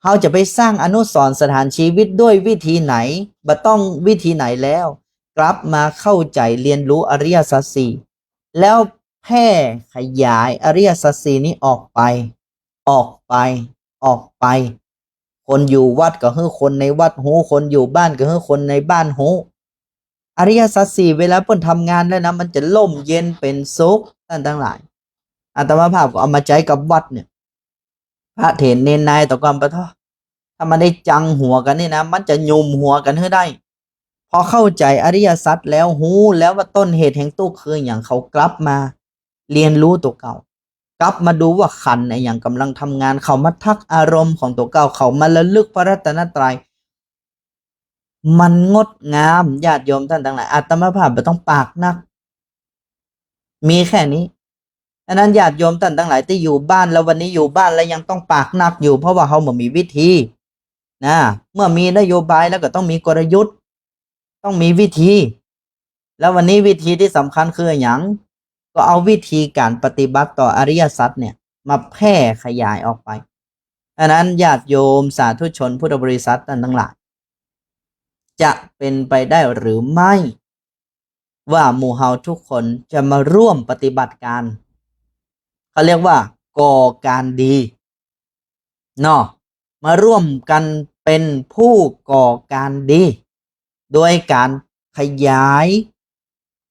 เฮาจะไปสร้างอนุสรณ์สถานชีวิตด้วยวิธีไหน บ่ต้องวิธีไหนแล้ว กลับมาเข้าใจ๋เรียนรู้อริยสัจสี่ แล้วแผ่ขยายอริยสัจสี่นี้ออกไป ออกไป ออกไป คนอยู่วัดก็หื้อคนในวัดฮู้ คนอยู่บ้านก็หื้อคนในบ้านฮู้ อริยสัจสี่เวลาเปิ้นทำงานแล้วนะ มันจะร่มเย็นเป๋นสุข ต้านตังหลาย อาตมาภาพก็เอามาใจ๊กับวัดเนี่ย พระเถรเณรนายตะกอนปะท้อ ถ้ามันได้จังหัวกั๋นนี่นะ มันจะหยุมหัวกั๋นหื้อได้ พอเข้าใจ๋อริยสัจแล้ว ฮู้แล้วว่าต้นเหตุแห่งตุ๊กข์คืออะหยัง เขากลับมาเรียนรู้ตั๋วเก่า กลับมาดูว่าขันธ์อะหยังก่ำลังทำงาน เข้ามาทักอารมณ์ของตั๋วเก่า เข้ามาระลึกพระรัตนตรัย มันงดงาม ญาติโยมต้านตังหลาย อาตมาภาพบ่ต้องปากนัก มีแค่นี้ อันนั้นญาติโยมต้านตังหลายตี้อยู่บ้านแล้ว วันนี้อยู่บ้านแล้วยังต้องปากนักอยู่ เพราะว่าเฮาบ่มีวิธี นะ เมื่อมีนโยบายแล้วก็ต้องมีกลยุทธ์ ต้องมีวิธี แล้ววันนี้วิธีตี้สำคัญคืออะหยัง ก็เอาวิธีก๋านปฏิบัติต่ออริยสัจเนี่ย มาแผ่ขยายออกไป อันนั้นญาติโยมสาธุชนพุทธบริษัทต้านตังหลาย จะเป๋นไปได้หรือไม่ ว่าหมู่เฮาทุกคนจะมาร่วมปฏิบัติก๋าน เขาเรียกว่าก่อก๋านดี เนาะ มาร่วมกั๋นเป๋นผู้ก่อก๋านดี โดยก๋านขยาย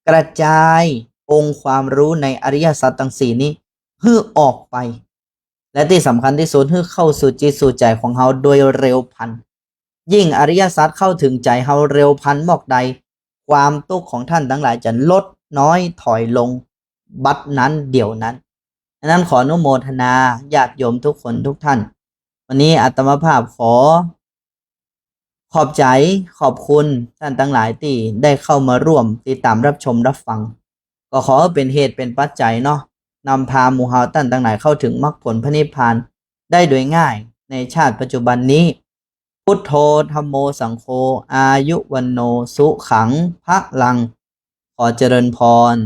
กระจายองค์ความรู้ในอริยสัจตังสี่นี้หื้อออกไป และตี้สำคัญตี้สุด หื้อเข้าสู่จิตสู่ใจ๋ของเฮาโดยเร็วพลัน ยิ่งอริยสัจเข้าเถิงใจ๋เฮาเร็วพลันมอกใด ความตุ๊กข์ของต้านตังหลายจะลดน้อยถอยลง บัดนั้นเดี๋ยวนั้น อันนั้นขออนุโมทนาญาติโยมทุกคนทุกท่าน วันนี้อาตมาภาพขอขอบใจ๋ขอบคุณต้านตังหลายตี้ได้เข้ามาร่วมติดต๋ามรับชมรับฟัง ก็ขอหื้อเป๋นเหตุเป๋นปัจจัยเนาะ นำพาหมู่เฮาต้านตังหลายเข้าเถิงมรรคผลพระนิพพานได้โดยง่ายในชาติปัจจุบันนี้ พุทโธ ธัมโม สังโฆ อายุ วัณโณ สุขัง พลัง ขอเจริญพร